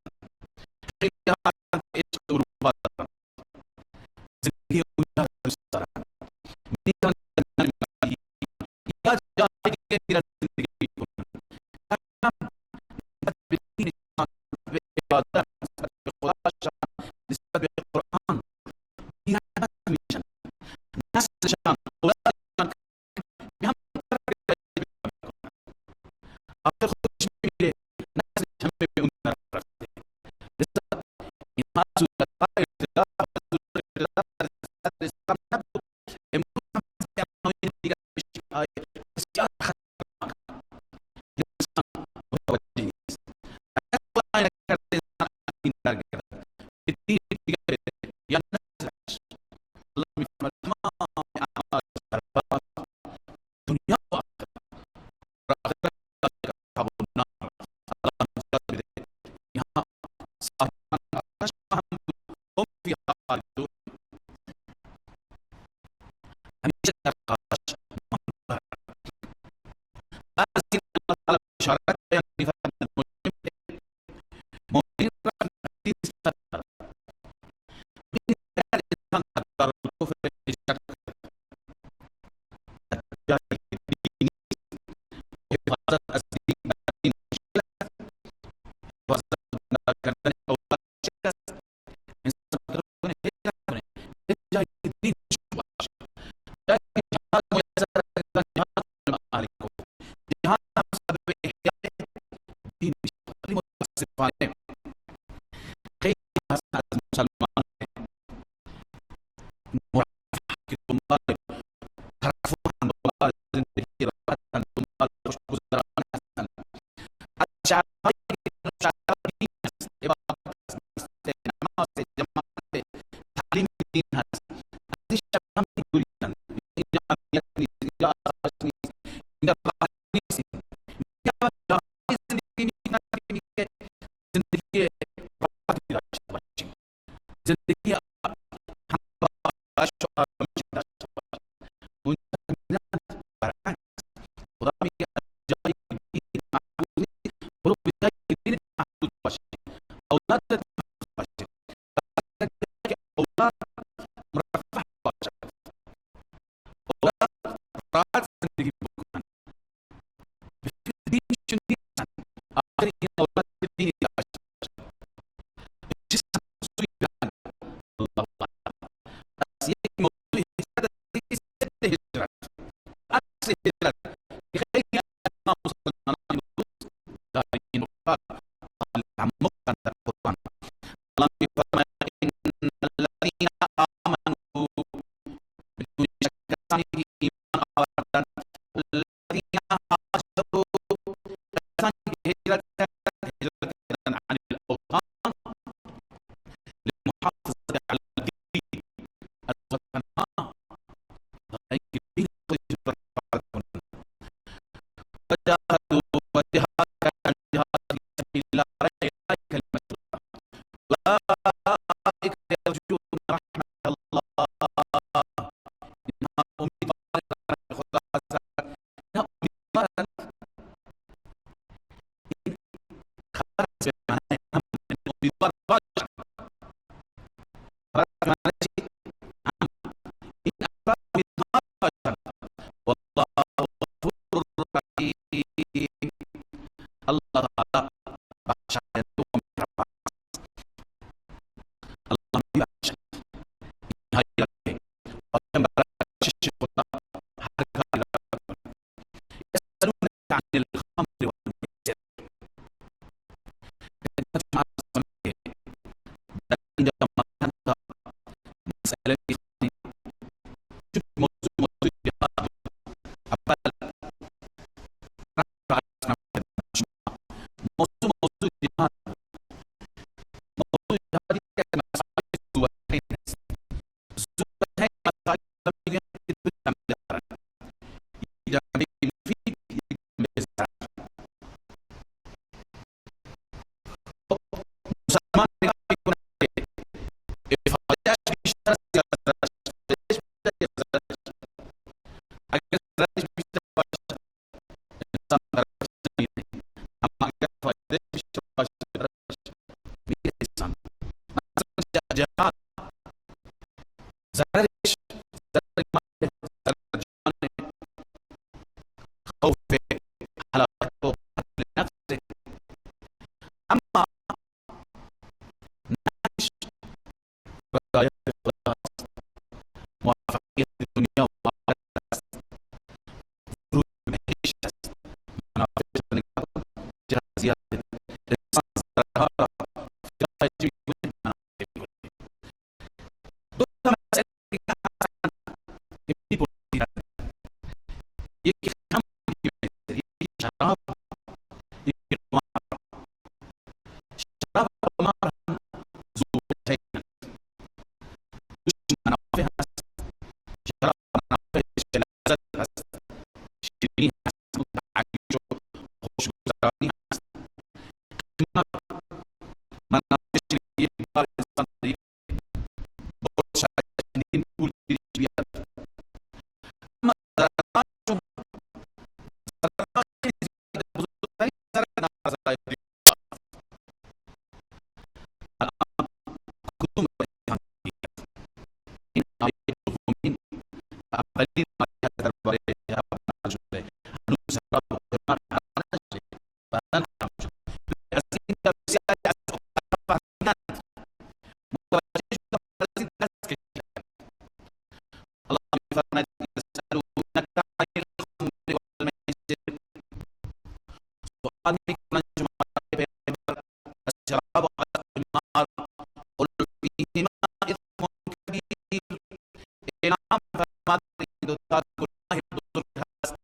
خیلی ها هستند که عشق اروپا دارن، زندگی اونجا را دوست دارن، میرن در میان مسیحیان یا جای دیگه میرن زندگی میکنن. هم نسبت به دینشان، نسبت به عبادت، نسبت به خداشان، نسبت به قرآن بی‌رغبت میشن. نسلشان، اولادشان به هم طرف پیدا میکنن. آخر خودش میمیره، نسلش همه به اون طرف رفته. لذا اینها صورت‌های ارتداد و صورت ارتداد در صدر اسلام نبود. امروز هم بعضی عناوین دیگر به شکل‌های بسیار خطرناک انسان متوجه نیست. اگر خدای نکرده انسان از دین برگردد، به دین دیگر بره یا نسلش، الله می‌فرماید تمام اعمال برباد، دنیا و آخرت. و آخرت اصحاب النار. الله نجات بده. اینها صاحبان آتش خواهند بود، هم فیها خالدون، همیشه در آتش ماندند. بعضی الله تعالی بشارت بیان می‌فرماید مؤمنین را از دین صفت دارند. ببینید اگر انسان در دارالکفر هجرت کرد، در جای دینی نیست، حفاظت از دین بر دین مشکل است، حفاظت کردن اولاد مشکل است. انسان فکر کنه هجرت کنه به جای دین باشه، جایی که جهاد میسر است، انسان جهاد کنه با اهل کفر. جهاد هم سبب احیای دین میشه. ولی متاسفانه خیلی هستن از مسلمانان مرفه که دنبال ترفه، دنبال زندگی راحتن، دنبال خوشگذرانی هستن. از شهرهایی که شهرها دین است، عبادت است، مسجد، نماز، جماعت، تعلیم دین هست، از این شهرها میگریزند. اینجا امنیت نیست، اینجا آسایش نیست، اینجا راحت نیست. میگن جاهای زندگی میکنن که میگه زندگی راحتی داشته باشیم، زندگی هم با آرامش و آرامش داشته باشیم. اونجا میرن برعکس. خدا میگه از جایی که دین محفوظ نیست، برو به جایی که دین محفوظ باشه، اولادت محفوظ باشه، که اولاد مرفه باشد، اولاد راحت زندگی بکنن، به فکر دینشون نیستن. آخر این اولاد دینی داشته باشن، به چه سمت سوی امیدوار باشند. این افراد امیدوار باشند. والله غفور رحیم. الله تعالی بخشاینده و مهربان است. الله میبخشد اینهایی را که آدم برای بخشش خدا هر کاری را کند. یسألونک عن الخمر والمیسر. خدمت شما عرض کنم که در اینجا ما چند تا مسئله میخوانیم، چون موضوع جهاد. اول موضوع جهاد، موضوع جهاد یکی از مسائل ذوالوجهین است. ذوالوجهین مسائل میگویند که دو جنبه دارند، یک جنبه مفید، یک جنبه ضرر. خب مسلمان نگاه میکند که افاده‌اش بیشتر است یا ضررش، فایده‌اش بیشتر یا ضررش. اگر ضررش بیشتر باشد انسان ضررش نمی‌بیند، اما اگر فایده‌اش بیشتر باشد ضررش می‌بیند انسان. مثلا جهاد ضررش ضرر مال، ضرر جان، خوف هلاکت و قتل نفس. اما نفعش رضایت خدا است، موفقیت دنیا و آخرت است، ورود بهشت است. منافعش را نگاه کن چقدر زیاد. انسان ضررها را فدای چی می‌کنه؟ منافع می‌کنه. دو تا مسئله دیگه هستند که می‌پرسیدند، یکی خمر، یکی شراب، یکی قمار. شراب و قمار هم ذوالوجهینند، دوش منافع هست. شراب منافعش لذت هست، شیرینی هست، تعیش و خوشگذرانی هست. قمار منافعش یک بار انسان در یک بار چندین پول گیرش بیاد. اما ضررهاشون، ضررها خیلی زیاده. بزرگترین ضرر نارضایتی خداست. الان کدوم را امتحان می‌گیرد؟ این آیه دومین و اولین آیه درباره شراب نازل شده. هنوز شراب و قمار حرام نشده، بعدا حرام شد. از این بسیاری از عقلا فهمیدند، متوجه شدند، از این دست کشیدند. الله می‌فرماید یسألونک عن الخمر والمیسر. سؤال می‌کنند شما پیامبر از شراب و از قمار. قل فیهما اثم کبیر. اعلام فرماد این دو تا گناه بزرگ هست.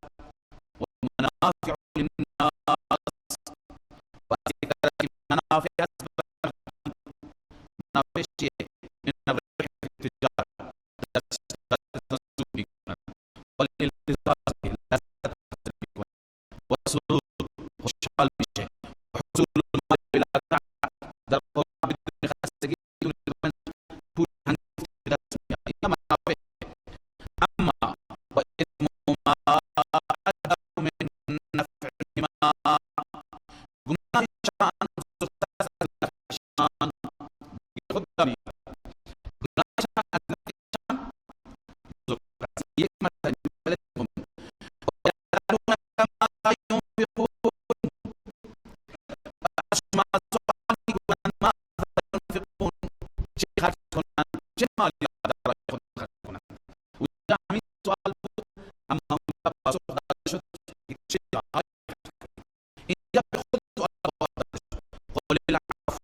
و منافع للناس. و از یک طرف منافع هست، منافع چیه؟ من الربح فی التجارة، در تجارت سود می‌کنند، والالتزاز لذت حاصل می‌کنند، و سرور خوشحال میشه، و حصول المال بلا تعب، در قمار بدون خستگی بدون رنج پول هنگفت به دست میاد. اینا منافع. اما و اثمهما اکبر من نفعهما. گناهشان بزرگتر است از نفعشان. خدا میگه گناهشان از نفعشان بزرگتر است. یک مسئله دوم، و یسألونک ماذا ینفقون. از شما سؤال میکنند ماذا ینفقون، چه خرج کنند، چه مالی را در راه خدا خرج کنند. اونجا همین سوال بود، اما اونجا پاسخ داده شد که چه جاهایی خرج کنید. اینجا به خود سوال داده شد. قل العفو.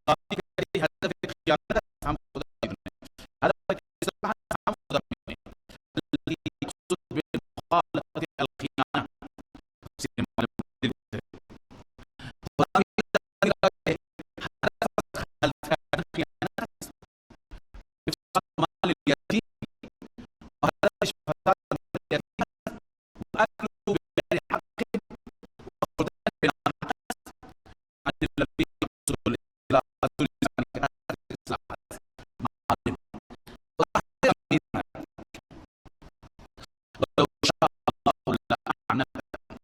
کردی هدف خیانت هم خدا میدونه، هدف اصلاح هم خدا میدونه. الذي يقصد بالمخالفة الخیانة. خدا میدونه هدف خلف خیانت است، افساد مال الیتیم و هدفش فساد مال الیتیم است و اکل بغیر حق و خوردن بناحق است. الذي يقصد ولو شاء الله لأعنتكم.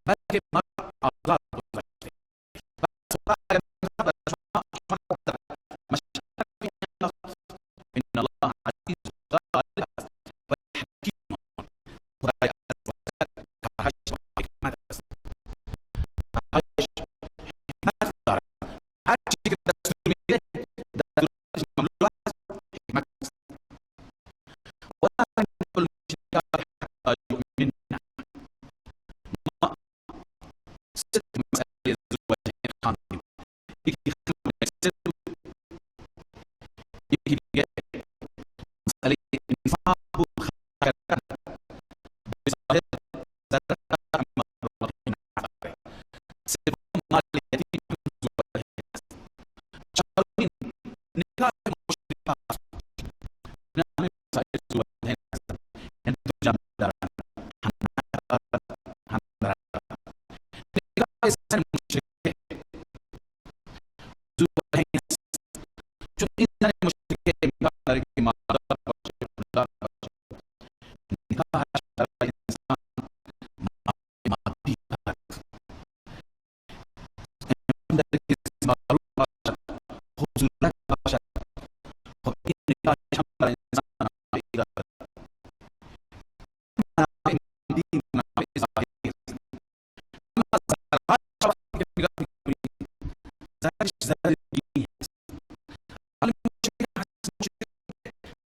بلکه ما آزاد گذاشته. ان الله عزیز غالب است و حکیم. خدای کارهایش با حکمت است، کارهایش حکمت دارد. هر چیزی که دستور میده دستورش مملو از حکمت است. ولا تنكحوا المشركات حتى یؤمن. ما ست مسائل زوجین خواندیم، یکی خمس، یکی دیگه مسئله انفاق بود، کردن به ظاهر ضرر اما واقع نداره. سوم مال یتیم زوجین است. چهارمین نکاح مشرکات. اینا همه مسائل زوجین هستند، یعنی دو جنبه دارن، هم دارن. نکاح زن مشرکه زوجین است، چون این زن مشرکه امکان داره که مادر باشه، پولدار باشه. نکاحش برای انسان مادی است، امکان داره که زیبارو باشد، خصولت باشد. خب این نکاحش هم برای انسان منافعی دارد، منافع مادی، منافع ظاهری است. اما ضررهایش وقتی که نگاه می‌کنی، ضررش ضرر دینی است. حالا مشکل هست، مشکل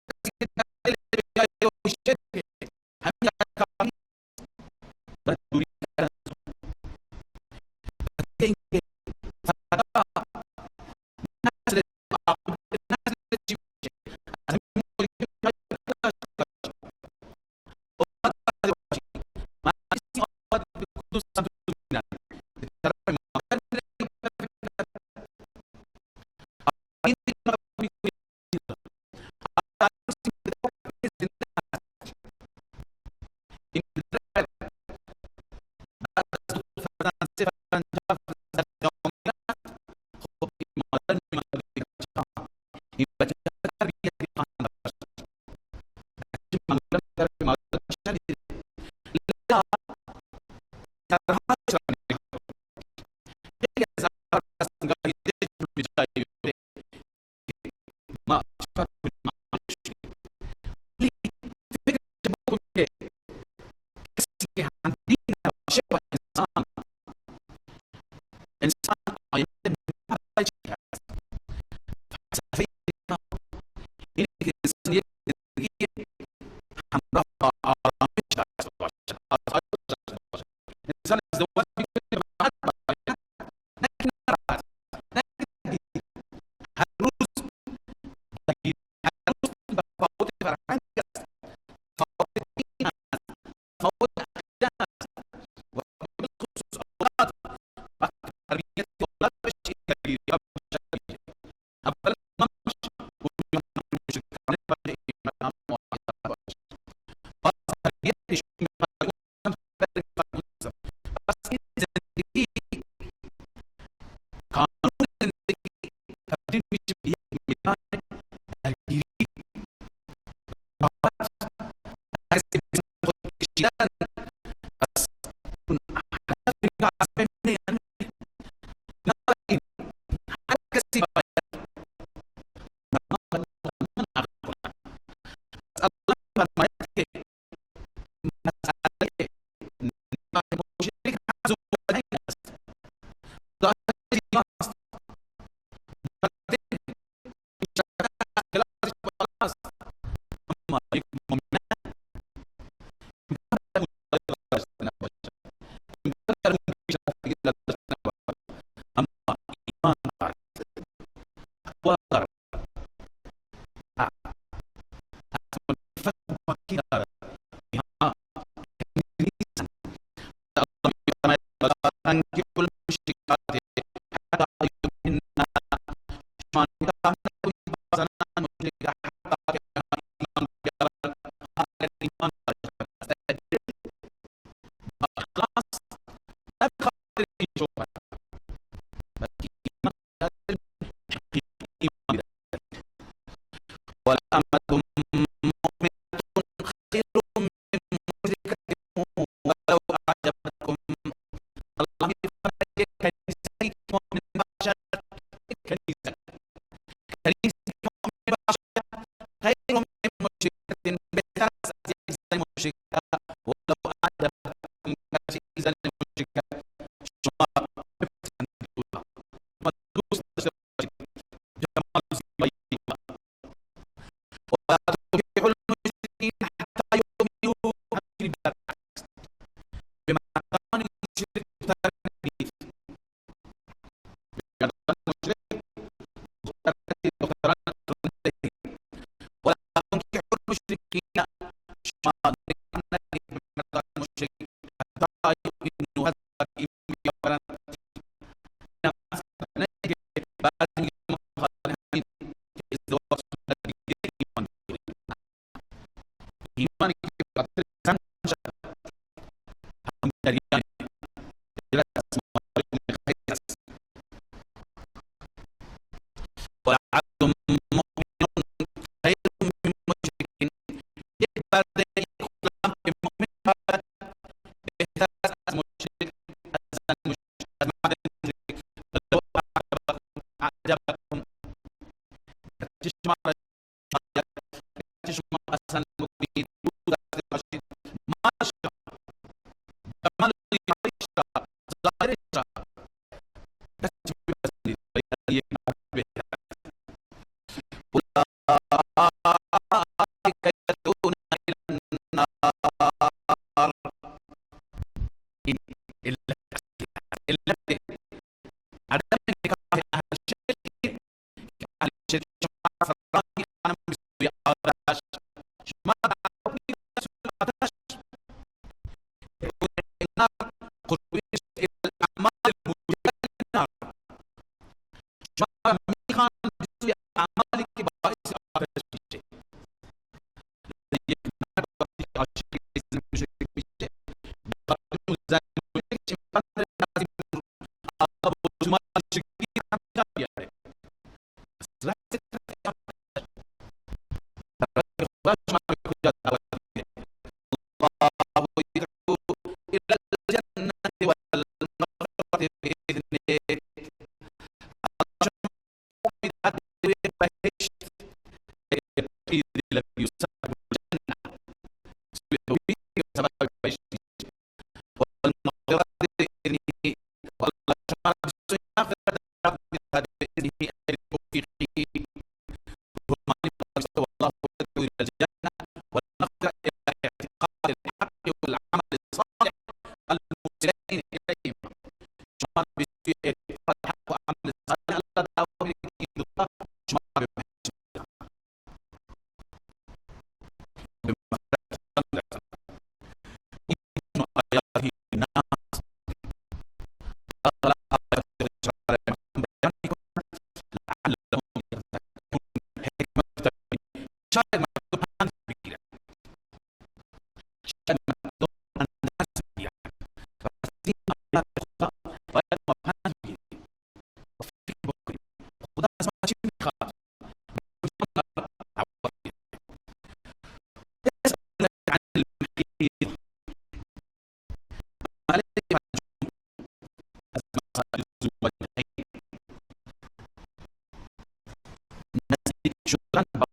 کسی که در دل به جای او شرک همین کاری دارد دوری کردن از او. اینکه فردا نسل عاقبت نسل چی میشه؟ از همین مشکل داشته باشی، اولاد باشی، ما نیستیم اولاد به کدوم سمت میرن، به طرف مادر میرن یا به طرف پدر؟ این نگاه می‌کنی، این پدر بعد از دو فرزند، سه فرزند، چهار فرزند جامعه است. خب این مادر می‌ماند که بچه‌ها، این بچه تربیتی خواهند داشت. بچه معمولا طرف مادر بیشتر می‌ده. لذا ضررهایش را نگاه کن. خیلی از ضررها هستن، گاهی دلشون به جایی می‌افته که ما چیکار کنیم، ما شدیم. ولی فکر بکن که کسی که همدین نباشه با انسان، انسان آینده برای چی هست؟ فلسفه اینه که انسان یک زندگی همراه با آرامش داشته باشد، آسایش داشته باشد. انسان ازدواج میکنه راحت باشه، نه که ناراحت، نه که درگیر. هر روز درگیر، هر روز تفاوت فرهنگ است، تفاوت دین است، تفاوت عقیده است و بالخصوص اولاد. وقتی تربیت اولاد بشه، درگیری‌ها بیشتر میشه. اولا ما مشرکانه باشه، ایمان هم موحد باشه. کلاسش بالاست، اما یک مؤمن امکان داشته نباشد، امکان در اون پیشرفتگی نداشته نباشد، اما ایمان دارد، تقوا دارد، عفت پاکی دارد. اینها نیستند. الله می‌فرماید ولا تنکحوا المشرکات حتی یؤمن. شما نکاح نکنید با زنان مشرکه حتی که آنها ایمان بیاورند. اگر ایمان داشتند با اخلاص، نه به خاطر این شهرت، بلکه ایمان در حقیقی ایمان دارد. ولأمة مؤمنة خير من مشركة ولو أعجبتكم. الله می‌فرماید کنیزکی که مؤمن باشد، کنیزکی که مؤمن باشد خیر من مشرکة، بهتر است از یک زن مشرکه. ولو أعجبتكم، گرچه این زن مشرکه شما بپسندید او را، شما دوست داشته باشید جمال و زیبایی او را. ولا تنكحوا المشركين حتى يؤمنوا. همچنین برعکس به مردان مشرک دختر ندید، به مردان مشرک دختر ندید، دختران ندهید. ولا تنكحوا المشركين، شما نکاح ندهید به مردان مشرک حتی یؤمنوا، حتی ایمان بیاورند. نه که بعضی میگن ما خاطر همین که ازدواج سنت بگیره ایمان بیاوریم. ایمانی که به خاطر زن شد هم جریان از خیر است. ولعبد مؤمن خیر من مشرک. یک برده، یک غلام که مؤمن باشد بهتر است از مشرک، از زن مشرک، از مرد مشرک. ولو اعجبکم، گرچه شما را شاید، گرچه شما اصلا بکنید، دوست داشته باشید مالش را، جمال زیباییش را، ظاهرش را، گرچه بپسندید، ولی از یک مرد بهتر است. اولئک یدعون الی النار. این علت اصلی است، علت عدم نکاح اهل شرک، که اهل شرک شما را میخوانند به سوی آتش، شما دعوت میدهند به سوی آتش. يدعون الى النار، قربش الى الاعمال الموجبه للنار. شما را میخوانند به سوی اعمالی که باعث آتش میشه. یک مرد وقتی عاشق زن مشرک میشه، به خاطر اون زن مشرک امکان داره بعضی آداب و رسومات مشرکی هم جا بیاره. اصلا برای خدا شما به کجا دعوت میده؟ الله یدعو الى الجنة والمغفرة بإذنه. الله شما میدهد به بهشت، توحید الذي يسبب الجنة، سوی توحید که سبب بهشت میشه، والمغفرة بإذنه. والله شما را به سوی مغفرت دعوت میدهد بإذنه، ای بتوفیقه. والله يدعو إلى الجنة والمغفرة إلى اعتقاد الحق والعمل الصالح المرسلين إليهما. شما را به سوی اعتقاد حق و عمل صالح الله دعوت میده که این دوتا شما را به بهشت می‌برند، به مغفرت خدا می‌رسانند. این آیاته للناس، الله آیات خودش را برای مردم بیان می‌کند، لعلهم یتذکرون. حکمت، شاید مردم پند بگیرند، شاید مردم اندرز بگیرند. و از این آیات خدا باید ما پند بگیریم و فکر بکنیم خدا از ما چی میخواد، دعوت می‌ده. يسألونك عن المحيض، مسئله پنجم از مسائل ذوالوجهین، نزدیک شدن با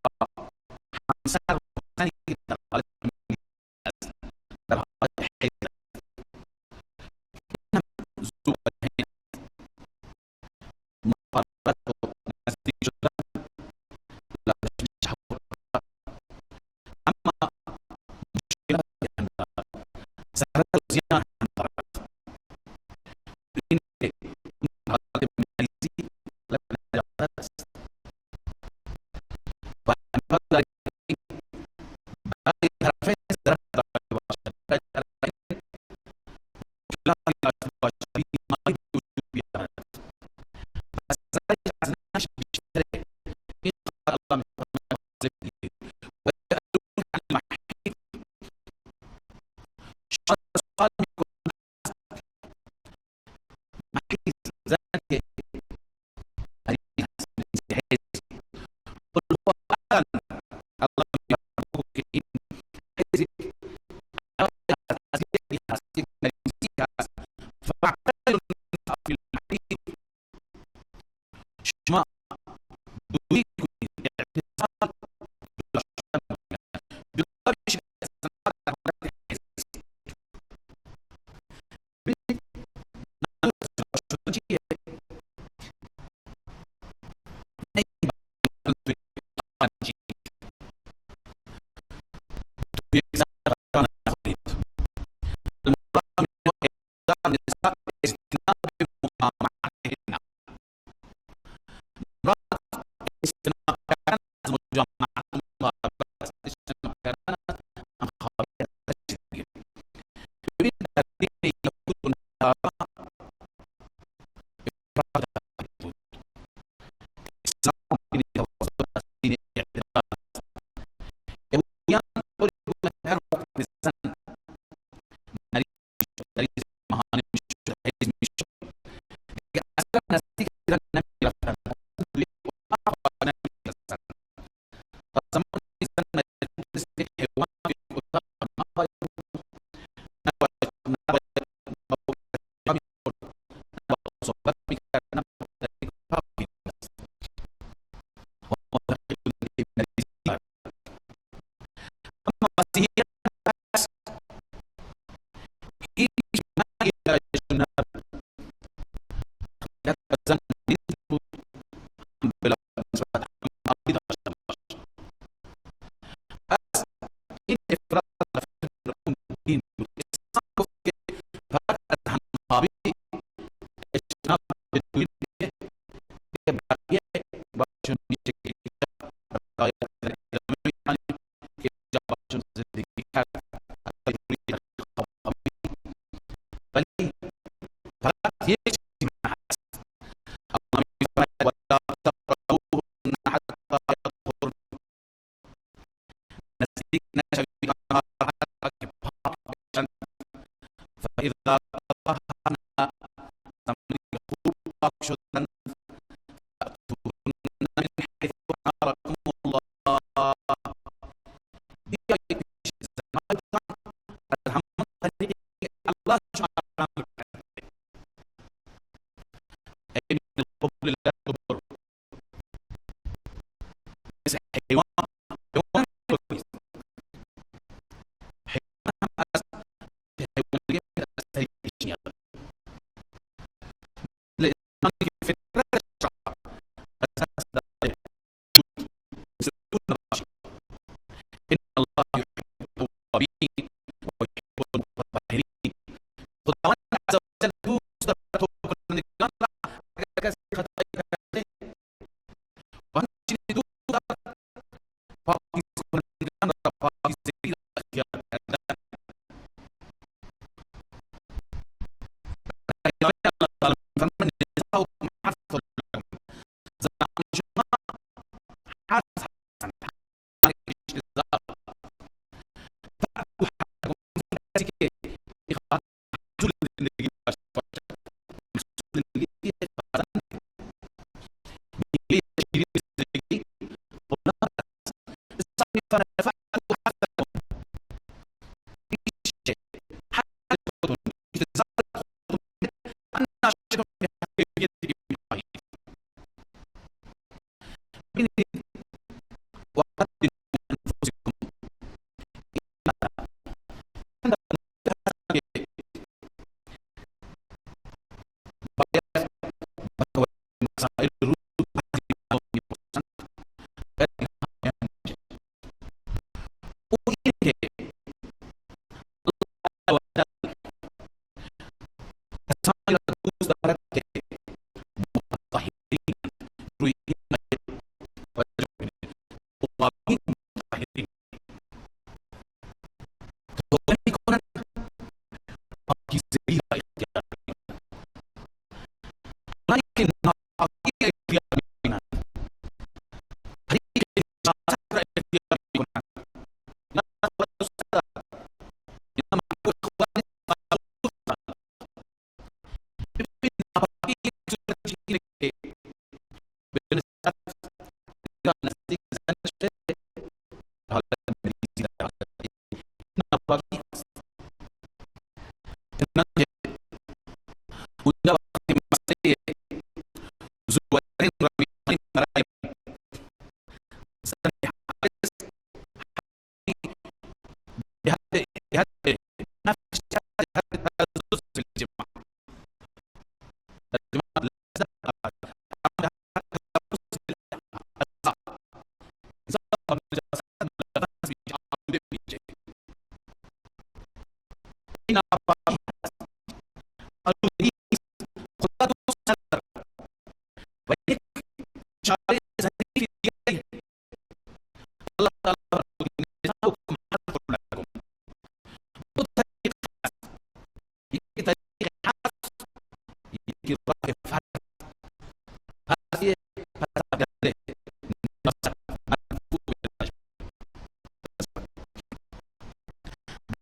بگیرید. و عن المحیض، شما سوال میکنند محیض زن که مریض هست، حیض، قل هو اذى، الله میفرماید که این حیض هست، یک مریضی هست، فاعتزلوا النساء فی المحیض. شما دوری کنید، اعتزال جدا بشید از زنها در حالت حیض. ببینید منظور جدا شدن چیه؟ نه توی یک زن غذا نخورید. المراد من اعتزال النساء اجتناب مجامعتهن. مراد اجتناب کردن از مجامعت، مقابله است، اجتناب کردن از همخوابی از دیگه. ببینید در دین یهود و نصارا افراط بود. اسلام دین توسط است، دین اعتدال است. یهودیان طوری بودند هر وقت زن مریض مهانه میشد، حیض میشد، دیگه اصلا نزدیک زن نمیرفتند، توی اتاق نمیرفتند. تا زمانی زن مریض مثل یک حیوان توی اتاق نباید بود، نباید با او میخورد، نه با او صحبت میکرد، نه با در یک اتاق می‌نشست. و معتقد بودند که مریضی دارد. اما مسیحیان پس هیچ مرگی برایشون نبود. اخلاق زن مریض بود، هم بلا نسبت هم داشته باش. پس این افراط در فکر اون دین بود. اسلام گفت که فقط از همخوابی اجتناب دوری دیگه بقیه باشون میشه که رعایت در ادامه می‌کنیم که اینجا باشون زندگی کرد حتی خوابی، ولی فقط یک چیز هست. الله می‌فرماید ولا تقربوهن حتی یطهرن، نزدیک نشوید آنها حتی که پاک بشند. فاذا تطهرن، زمانی که خوب پاک شدند، فأتوهن من حیث امرکم الله، بیایید پیش زنهایتان از همان طریقی که الله شما را امر کرده. ای من القبل لا تبر، مثل حیوان، حیوان نیست، حیوان هم از حیوان دیگه از طریقش میاد. مثل انسانی که فطرتش را از دست داده، مثل او نباشید. ان الله یحب التوابین و یحب المتطهرین. خداوند عز وجل دوست دارد توبه کنندگان را اگر کسی خطایی کرده، و همچنین دوست دارد پاکیزه کنندگان را پاکیزگی را اختیار کردن. در ادامه الله تعالی می‌فرماید نساؤکم حرث لکم، زنان شما حرث هستند، اشتزار. فأتوا حرثکم، کسی که میخواهد محصول زندگی داشته باشد، محصول زندگی فرزند، میوه شیرین زندگی اولاد است. اسلام می‌فرماید فأتوا حرثکم، پیش حرث خودتون، اشتزار خودتون، انا شئتم کیفیتی که میخواهید. ببینید وقدموا انفسکم، این هستند که باید با توجه به مسائل روز مردم میپرسند، باید اینها بیان بشه. او اینه که الله عز وجل کسانی را دوست دارد که متطهرین، روی این توجه کنید، توابین متطهرین، توبه میکنند، پاکیزگی را اختیار میکنند. اونایی که ناپاکی اختیار میکنند، طریق نجاست را ناپاکی است. چنانچه اونجا وقتی مسئله ذوالین را می‌خوانیم برای زن حائض به حد نفس حد تلذذ الجماع، الجماع و یک چاره ظریف دیگری الله تعالی نساؤکم حرث لکم، دو طریق هست، یکی طریق حرث، یکی راه فرض. فرض پس مرفوع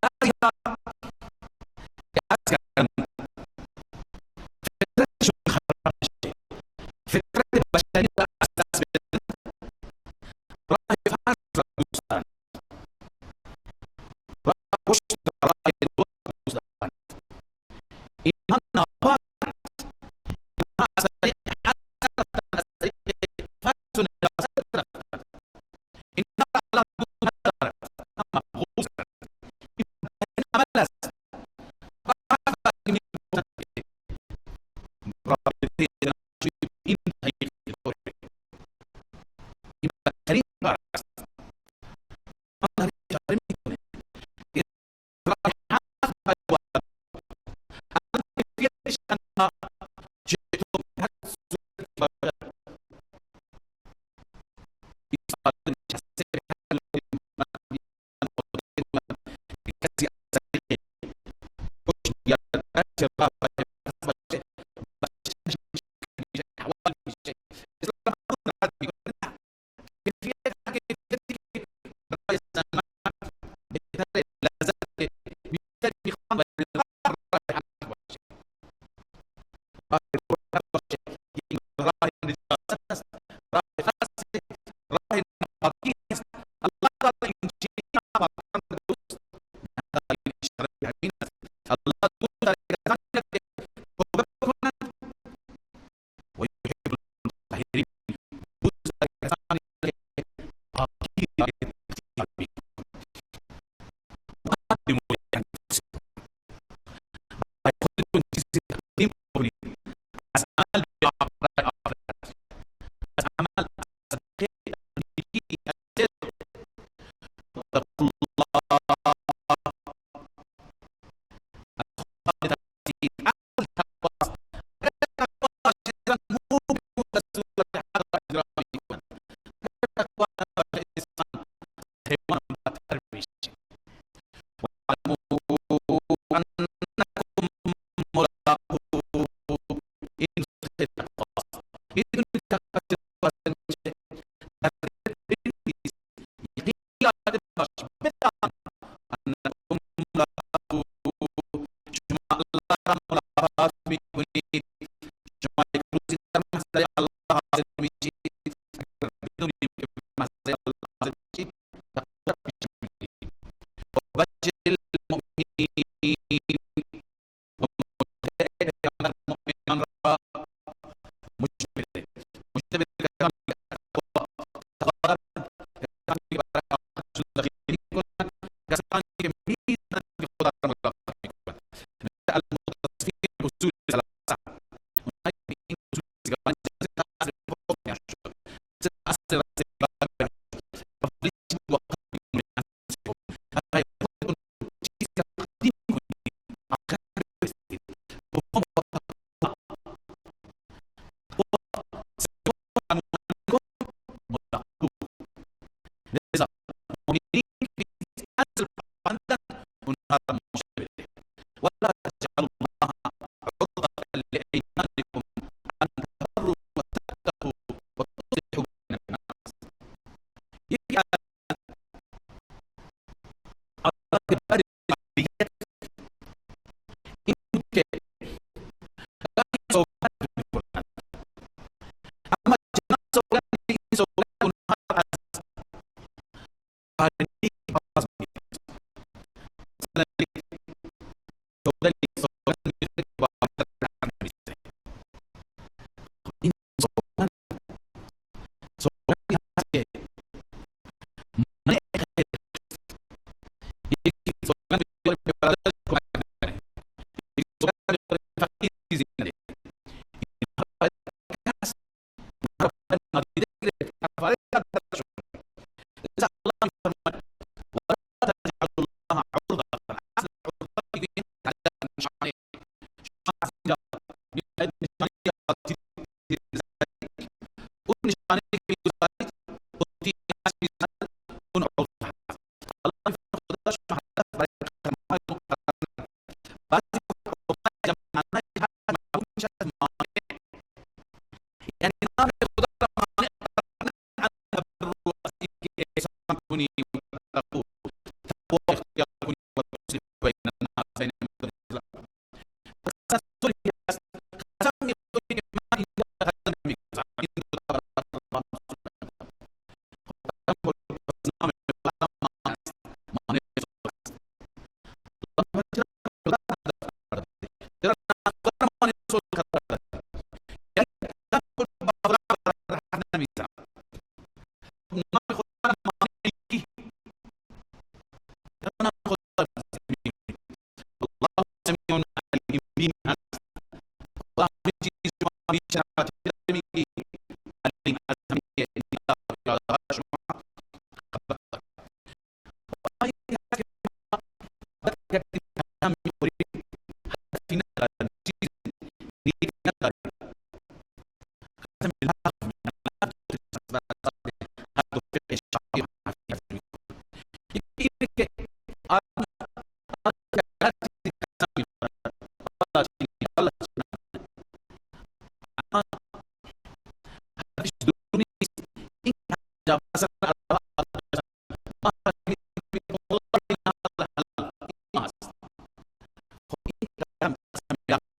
بعضی‌ها که عرض کردم فطرتشون خراب میشه، فطرت بشری را از دست بدن، راه فرض را دوست دارند، راه رشد را، راه دوست دوست دارند. اینها ناپاکند، اینها از طریق حرث رفتند، از طریق فرض و نجاست رفتند. اینها را الله دوست ندارد، اما مبغوض دارد. این عمل است. رابطه این طریق این بدترین کار است. آن اشاره میکنه که راه حق باید الان کیفیتش تنها چطور هر صورت باشد، ایستاده نشسته به هر کسی از طریق پشت بیاد، هرچه راه باشه احوال میشه، اسلام رد میکنه. نه، کیفیت کیفیتی که برای زن بهتر، لذت بیشتر میخوان و راه حق باشه، راه باشه. این راه نجاست است، راه فسق، راه ناپاکی است. الله تعالی این چیزی ناپاکان دوست ندارد. این اشاره به همین است. الله دوست دارد کسانی که توبه بکنند و یحب المطهرین، دوست دارد کسانی که پاکی را اختیار میکنند. قدموا لانفسکم، برای خودتون چیزی تقدیم کنید از عمل برای آخرت، از عمل، از صدقه، از نیکی، از صدق. واتقوا الله، از خدا بترسید. اصل تقوا است. اگر تقوا باشه انسان مو به مو دستور حق را اجرا میکند. اگر تقوا نباشه انسان حیوان بدتر میشه. واعلموا انکم ملاقوه، این نسخه تقوا است. میدونید تقوا چطور حاصل میشه؟ در دل بنویس، یقین یاد باش، بدان انکم ملاقوه، شما الله را ملاقات میکنید. شما یک روزی در محضر الله حاضر میشید. اگر بدونیم که به محضر الله حاضر میشید، تقوا را پیش میگیریم. و بشر المؤمنین، و مژده پیامبر مؤمنان را مژده بده. مژده بده کسانی که تقوا دارند، کسانی که برای آخرتشون ذخیره میکنند، کسانی که میدانند که خدا را ملاقات میکنند. مثل المتصفین اصول ثلاثه، اونهایی که این اصول سگانه اصل حکم شد، سه اصل رستگاری شد. اولیش بود وقدموا لانفسکم، برای خودتون چیزی تقدیم کنید، آخرت برسید. دوم واتقوا، سوم انکم ملاقوه. لذا مؤمنین که اصل پابندند اونها را مژده بده. ولا تجعلوا الله عرضة لأيمانكم أن تبروا وتتقوا وتصلحوا بين الناس. یکی از عادات بد جاهلیت این بود که گاهی سوگند می‌خوردند، اما چنان سوگند که این سوگند اونها را از کار نیک باز می‌داشت. اینه که آدم هر چیزی قسم می‌خورد، الله چی، الله چی، اما حرفش دروغ نیست. این مثلا خب این قسم قسم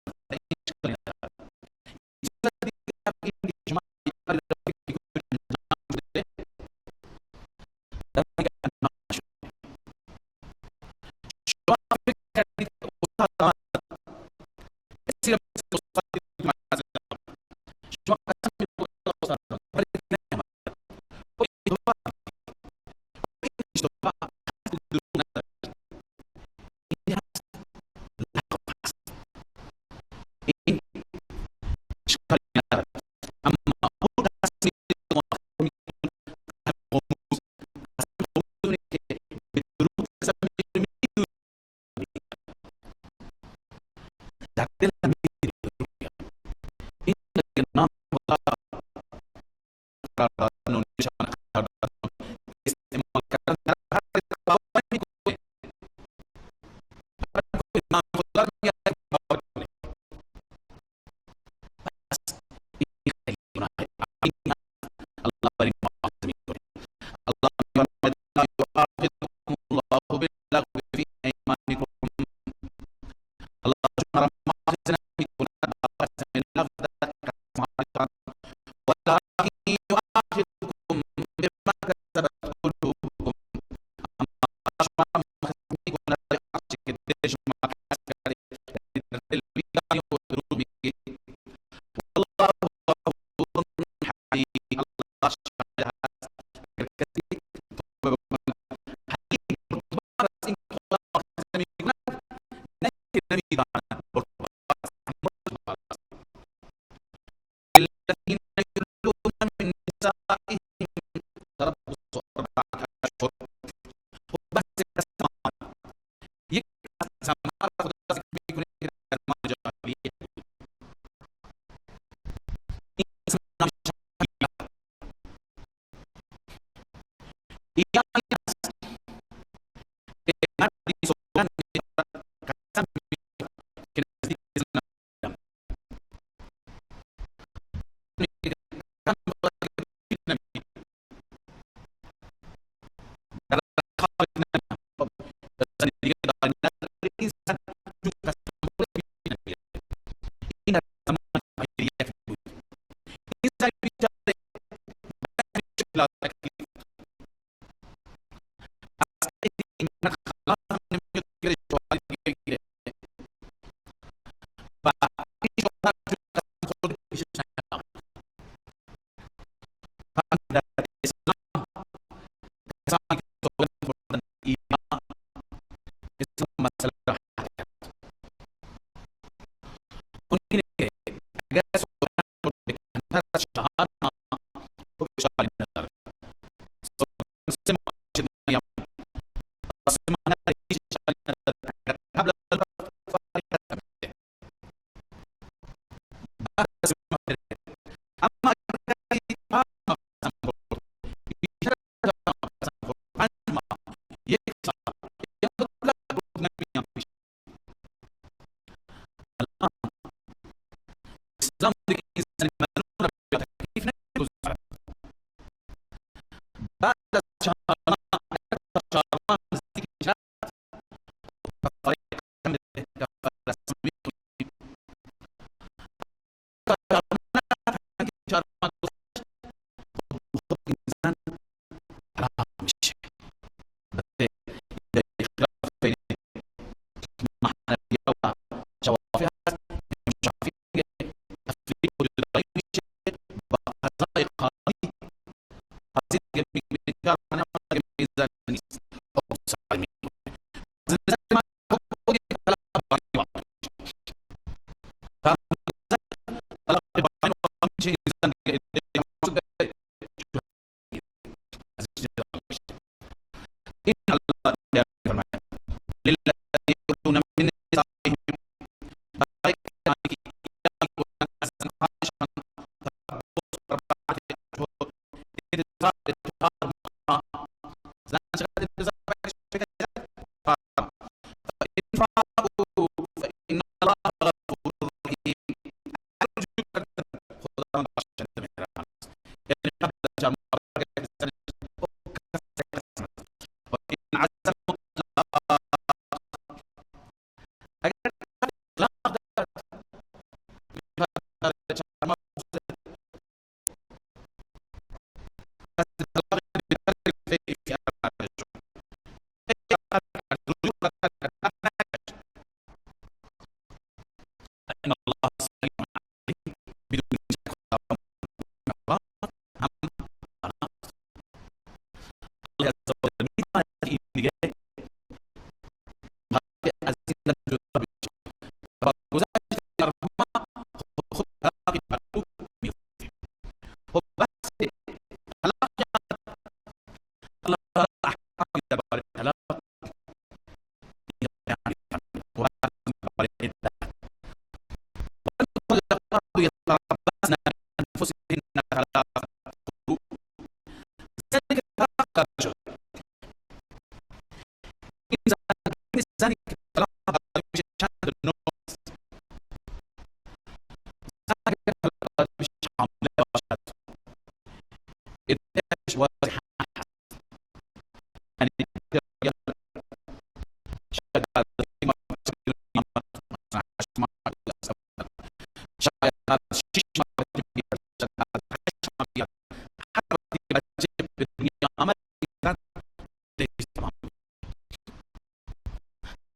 عدهش تمام.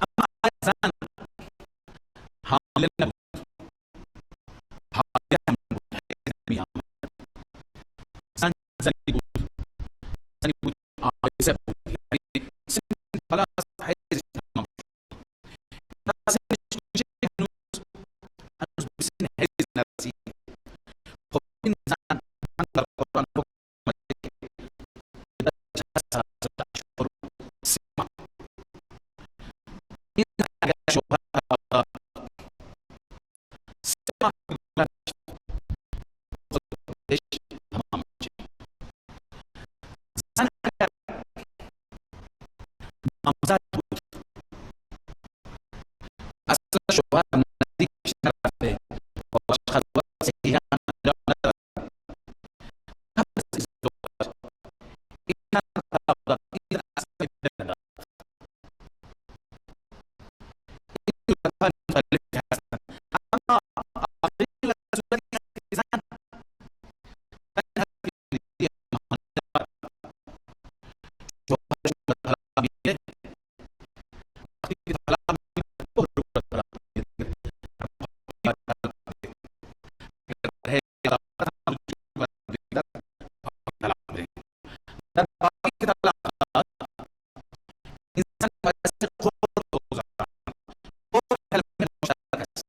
اما زن حامله نبود، حامله هم بود، حیض نمی آمد، زن زنی بود، زنی بود، آیسه بود، یعنی سن خلاص حیضش تمام شد، سنش هنوز به سن حیض نرسید. خب این زن در قرآن حکم این زن اگر شوهر طلاق 3 ماه گذشت خودش تمام میشه. زن اگر نامزد بود، اصلا شوهر نزدیکش نرفته، باش خلوت صحیح هم انجام نداد، قبل از ازدواج این زن طلاق داد، این زن اصلا عده نداد. این صورت‌های مختلفی هستند. اما آخرین صورتی هست که زن شوهرش طلاق میده، وقتی که طلاق میده طلاق میده، در باقی طلاقات انسان باید خود بگذارد، خود کلمه مشترک است.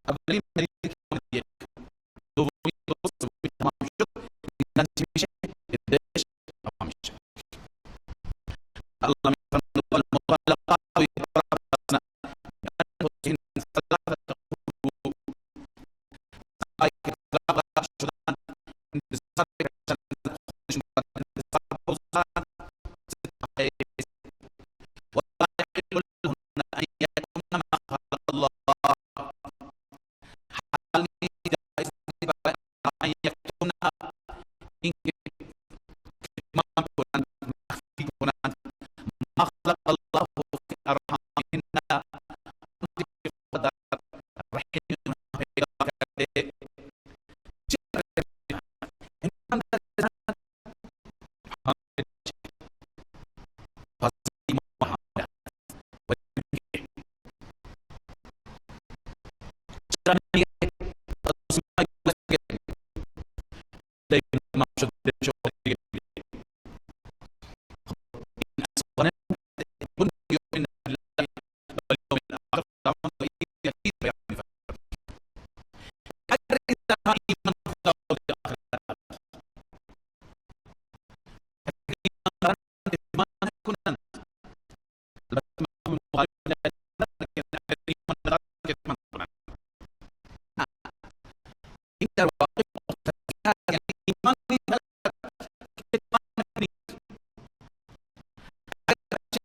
اولین مریضی که یک، دومی، دو، سومی تمام شد، انسان چی میشه؟ عدهش تمام میشه. الله میفرماید والمطلقات یتربصن بانفسهن ثلاثة قروء. زنهایی که طلاق شدن انتظار بکشند، خودشون باید انتظار بگذارند 6 حیض. ولا يحل لهن ان یکتمن ما خلق الله. حلال نیست، جایز نیست برای ان یکتمن، اینکه کتمان کنند، مخفی کنند ما خلق الله فی ارحامهن، آنچه که خدا در رحم آنها پیدا کرده. چه هم در زن حامل، پس ما حامل است. و چرا میگه تمام شد دیگه؟ این اصلا كن يؤمن بالله واليوم الآخر اگر انسانها ایمان خدا و آخرت اگر ایمان دارند ایمان نکنند، البته مفهوم مخالف ندارد که اگر ایمان ندارند کتمان کنند. نه، این در واقع مقتضی هست، یعنی ایمان نیست کتمان نیست. اگر بچه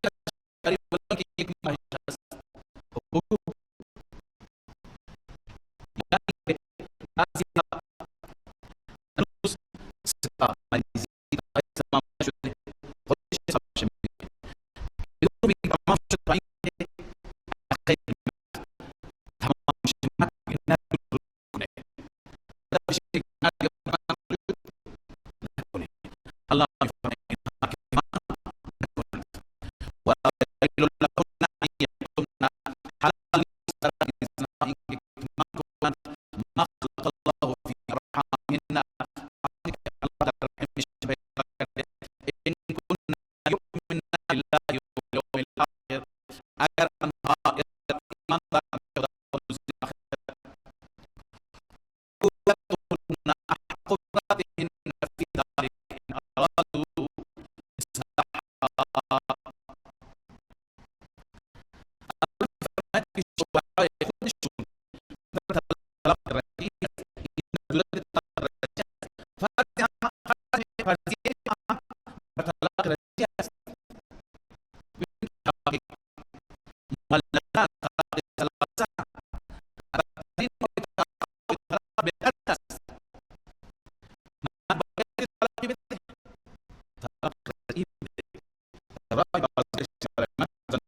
داری که 1 ماهش هست، بگو. یعنی بعضی‌ها هنوز 3 مریضی تمام نشده، خودش حسابش می‌کنه، بدون میگه تمام شد تا اینکه خیلی تمام شد، نکنه نکنه. الله می‌فرماید اینها کتمان نکنند. ولا يحل لهن ان یکتمن، حلال نیست برای زنها اینکه کتمان کنند ما خلق الله فی ارحامهن، آنچه که الله در رحمش پیدا کرده. ان کن یؤمن بالله والیوم الاخر، اگر آنها ایمان دارند به خدا و روز آخرت. بعولتهن احق بردهن فی ذلک ان ارادوا اصلاحا. الله می‌فرماید که شوهرهای خودشون در طلاق رجعی است، این صورت طلاق رجعی است. فرضیه هم بر طلاق رجعی است. مولدان طلاق ثلاثه بدترین مورد طلاق بهتر است. من باید طلاقی بده، طلاق رجعی بده، راه بازگشت برای من زن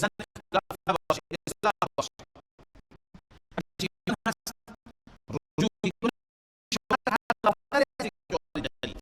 زن اختلاف نباشه، اصلاح باشه. همچنین هست رجوع میکنه شوهر حق از شوهر جدید.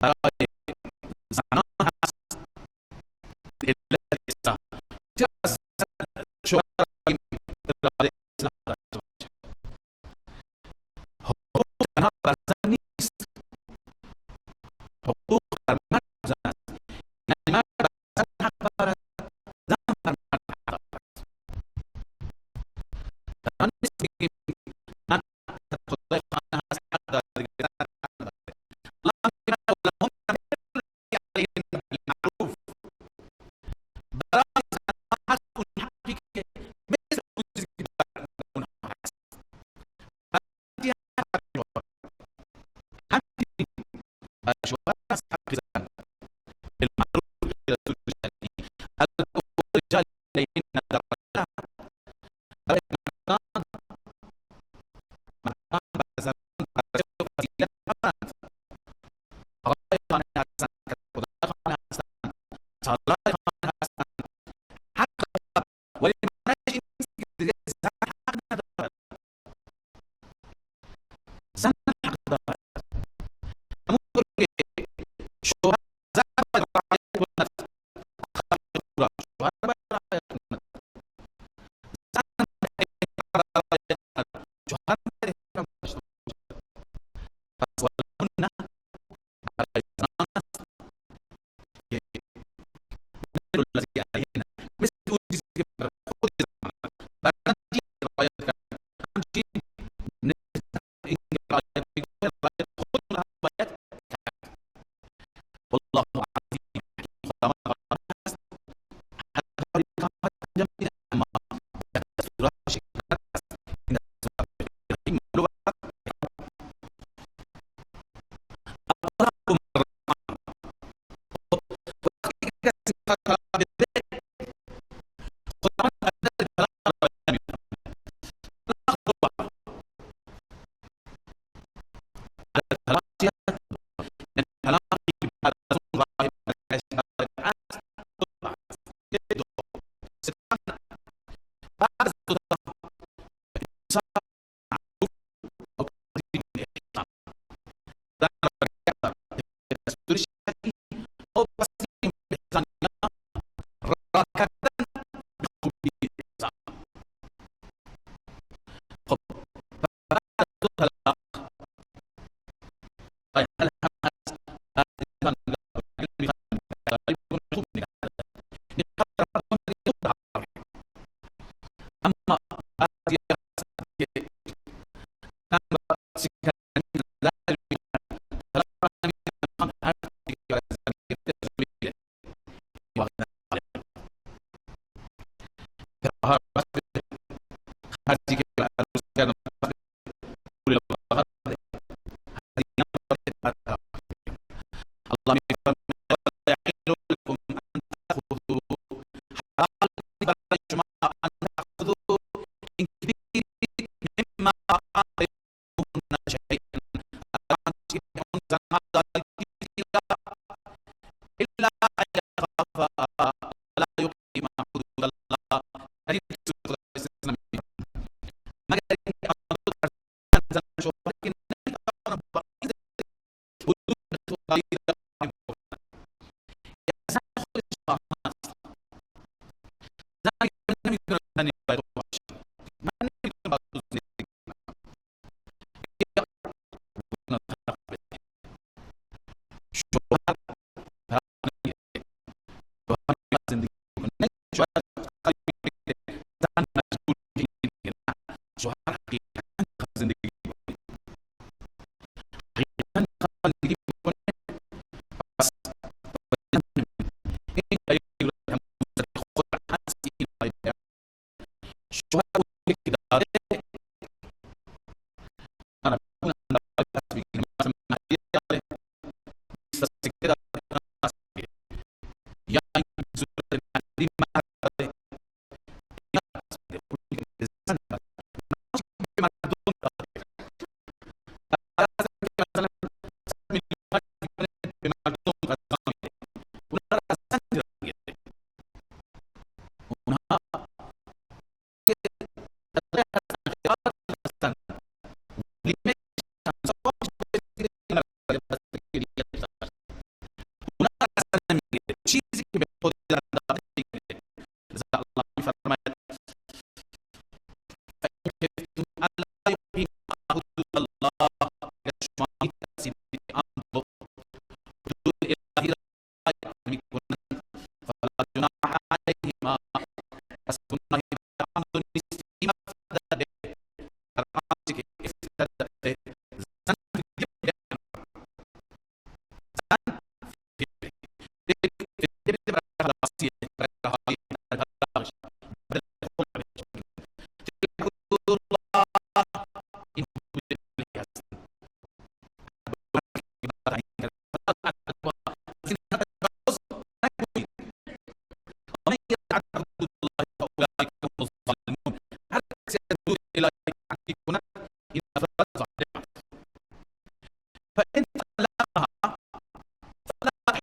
برای زنان هست علت اصلاح. چرا شوهر اراده اصلاح داشته باشه؟ حقوق تنها بر زن نیست، حقوق بر مرد زن است. یعنی مرد بر زن حق دارد، زن بر مرد حق دارد. تنها نیست بگیم من خدای خانه هست حق دارد، زن حق ندارد. زن حق دارد. همونطور که شوهر زن باید رعایت کند، شوهر باید رعایت کند، زن باید رعایت کند، شوهر باید احترام داشته باشد. پس ولهن برای زنان است که مثل الذی علیهن، مثل اون چیزی که بر خود زنان است، بر زن رعایت کرد، همچنین والله عزیز چیزی که به خود داده میگیره. لذا الله میفرماید فإن خفتم ألا يقيما حدود الله، اگر شما میترسید که آن دو حدود الهی را رعایت نمیکنند، فلا جناح علیهما، پس گناهی بر آن دو نیست فیما افتدت به، بر آنچه که افتدت به، زن فدیه، زن فدیه فإن طلقها فلا تحل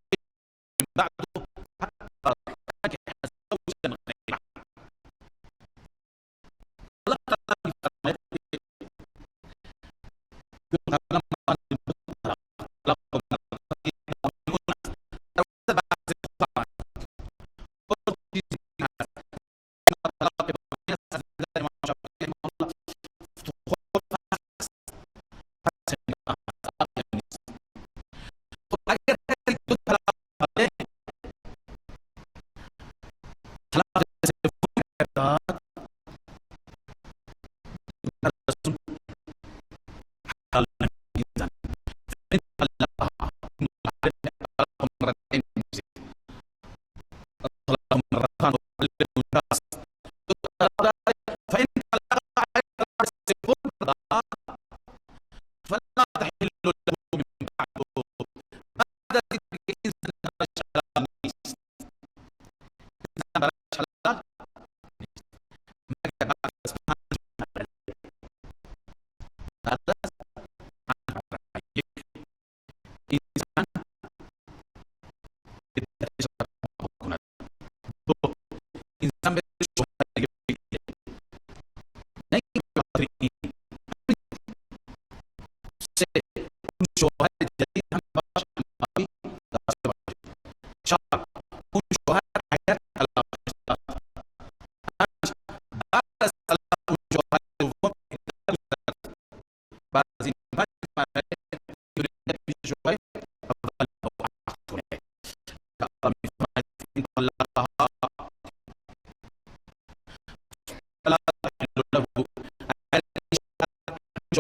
من بعده حتى تنكح زوجا غيره. الله تعالى فلا تحل له من بعده بعد ذلك انسان براش حلال نیست، انسان براش حلال نیست مگر بعد از 5 مرحله. بعد از 5 مرحله یک انسان عدتش را تمام کند، دو انسان به شوهر بگیرد، نه اینکه به خاطر این، سه اون شوهر جدید هم باش همکاری داشته باشه، چهار اون شوهر اگر طلاقش داد، پنج بعد از طلاق اون شوهر دوم عدت گذرد، بعد از این 5 مرحله میتونه پیش شوهر اول او عقد کنه. الله میفرماید این طلقها فلا تحل له، اگر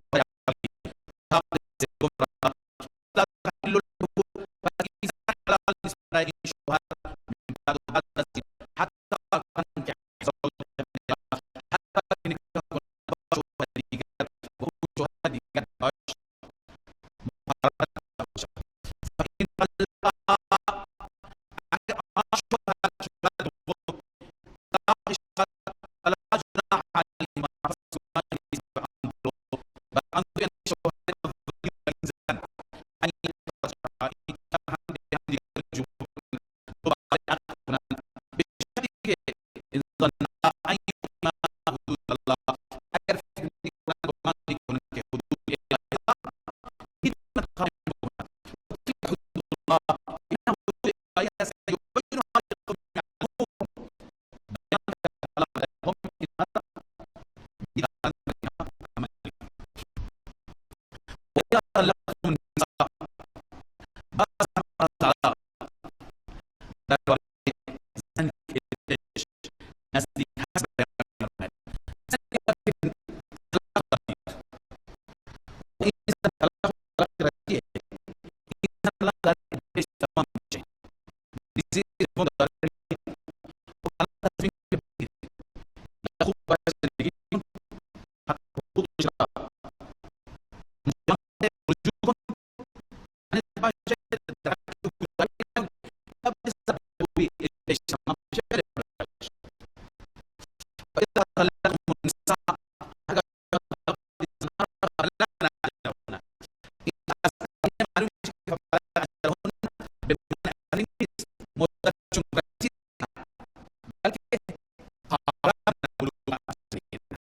شوهر لا تحل له، پس این حلال نیست برای این شوهر من بعد و بعد از این حتی تنکح زوجا غیره، حتی نکاح کند با شوهر دیگر و اون شوهر دیگر باش محرم باشد. فإن طلقها، اگر آن شوهر شوهر دوم طلاقش داد فلا جناح علیهما، پس گناهی نیست بر آن دو، بر آن دو یعنی شوهر زن ان یتراجعا، این هم به هم دیگر رجوع کنند، دوباره عقد کنند، به شرطی که ان ظنا ان یقیما حدود الله، اگر فکر میکنند گمان میکنند که حدود الهی را میتواند قائم بکند. و تلک حدود الله، این حدود الهی است یبینها لقوم یعلمون، بیان کرد الله لهم اینها را میدانند و اینها عمل میکنند. و اذا طلقتم النساء، باز هم الله تعالی درباره زن که عدتش نزدیک هست بیان می‌فرماید. زن که وقتی طلاق دادید و این زن طلاق طلاق رجعیه، این زن طلاق داره عدتش تمام میشه، دیزی سوم داره میگه خب الان تصمیم بگیرید، خوب باید زندگی کن، حق حقوقش را انجام بده، رجوع کن، باشه در حق گذاری کن، تا بسبب عدتش تمام بشه بره براش. فإذا طلقتم النساء، اگر طلاق زنها را بلغن أجلهن، این اصلا معلوم میشه که بلغن أجلهن به معنی اصلی نیست، مدتشون رسید، بلکه قاربن بلوغ أجلهن،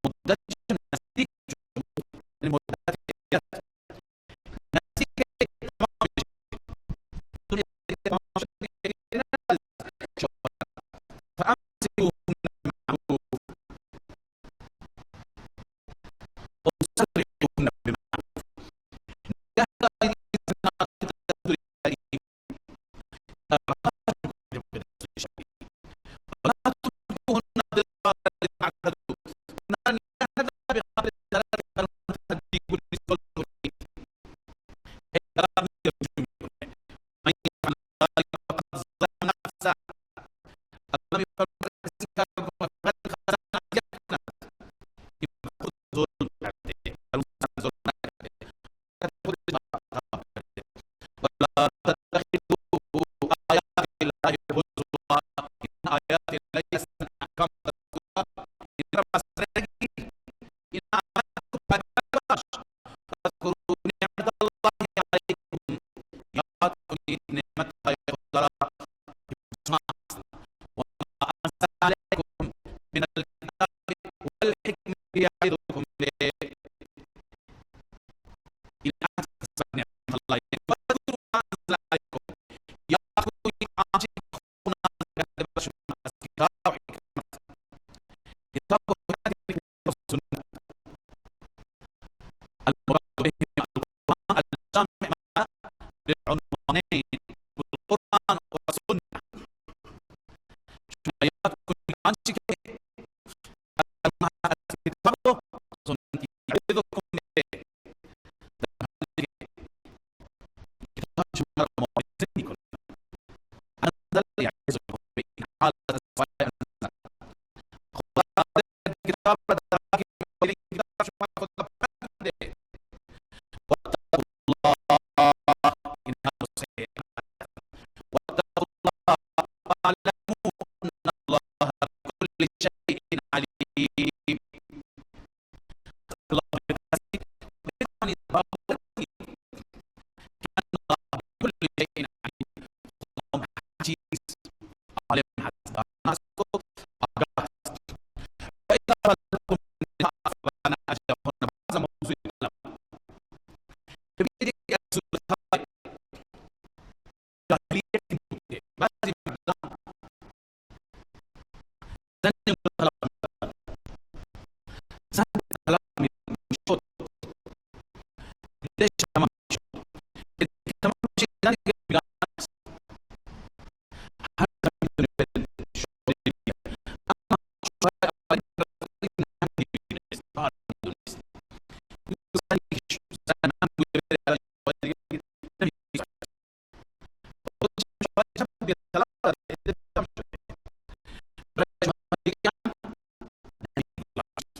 مدتشون نزدیک شد. یعظکم به، در حالی که کتاب شما را موعظه می‌کند. انزل یعظکم به، این حال از انزل. خدا کتاب را در حالی که کتاب شما خدا پند. واتقوا الله، این حال واتقوا الله واعلموا ان الله بكل شيء عليم. الله بكل شيء عليم. عالم آگاه است. و اذا طلقتم النساء فبلغن اجلهن. بعض موضوع طلاق. ببینید یکی از صورت‌های جاهلیت این بود که بعضی مردان زن طلاق می‌دادند. زن طلاق می‌شد، عده‌اش تمام می‌شد، عده تمام می‌شد، زن دیگه بیگانه است، هر زن می‌تونه بره شوهر دیگه. اما شوهر اولی نمی‌دونست، کار نمی‌دونست. زنی که زن من بوده بره الان شوهر دیگه نمی‌دونست. خودش شوهرش هم دیگه طلاق داده، عده تمام شده، برای شوهر دیگه هم نمی‌دونست.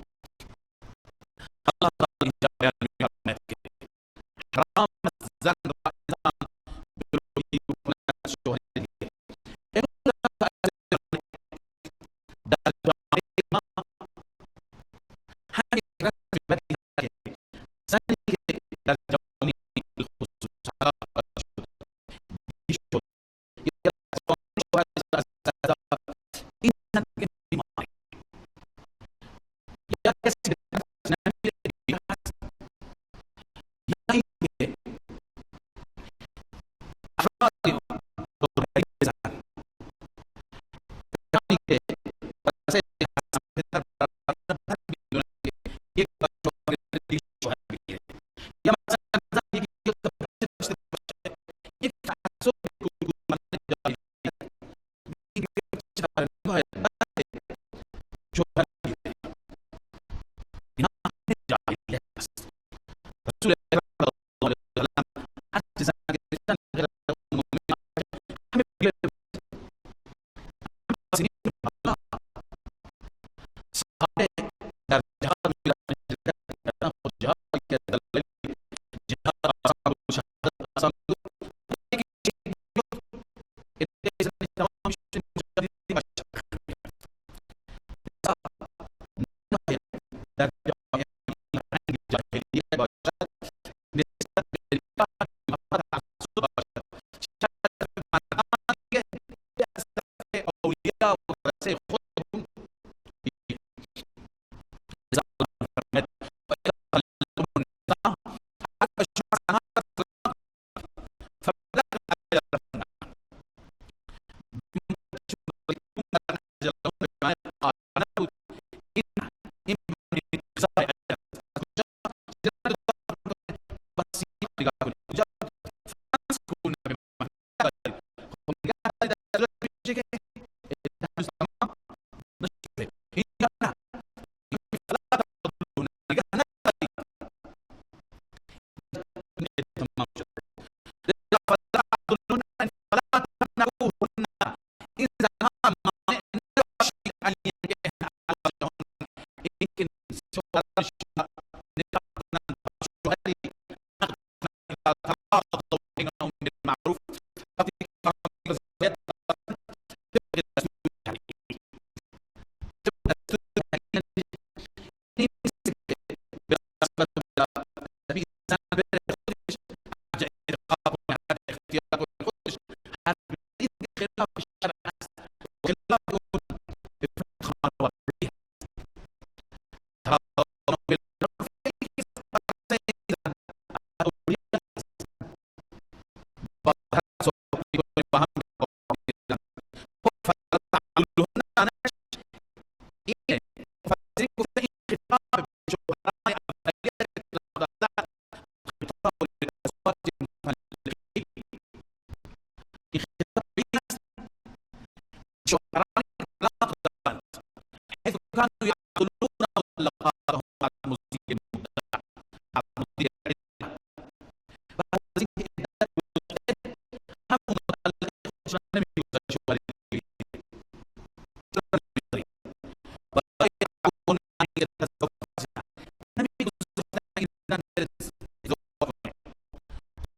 الله تعالی اینجا بیان می‌فرماید که حرام است زن را انسان جلوگیری بکند شوهر دیگه. امروز در جامعه ما همین رسم بدی هست که زنی که در جوانی بالخصوص طلاق شد، دیر شد، یا جوانی شوهرش را از دست داد، این زن دیگه بیماره، یا کسی به طرفش نمیره، بیمار است، یا اینکه افراد دوربری بزن، کسانی که واسه هستن، پدر برادر میدونن که یک بار شوهر دیگه شوهر بگیره، یا مثلا زن یکی دو تا بچه داشته باشه، یک تعصب کورکورانه جاهلیت این که بچه داره نباید بعد شوهر بگیره. اینا همه جاهلیت است. رسول اکرم صلی الله علیه و سلم هر چه زن گرفتن غیر از ام المؤمنین همه بگیره. سنین بالا صحابه در جهاد می‌رفتن، شرکت می‌کردن، خود جهاد که دلایل جهاد آسان بود، شهادت آسان بود. یکی شهید می‌شد، عده زنش تمام می‌شد، مجاهدین باشه. لذا نباید در جامعه فرهنگ جاهلیت باشد، نسبت به نکاح تعصب باشد. شاید مردان دیگه به از طرف اولیا و ورثه خودشون. لذا الله می‌فرماید و اذا طلقتم النساء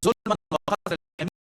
ظلما وقصر اليمين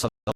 ظلم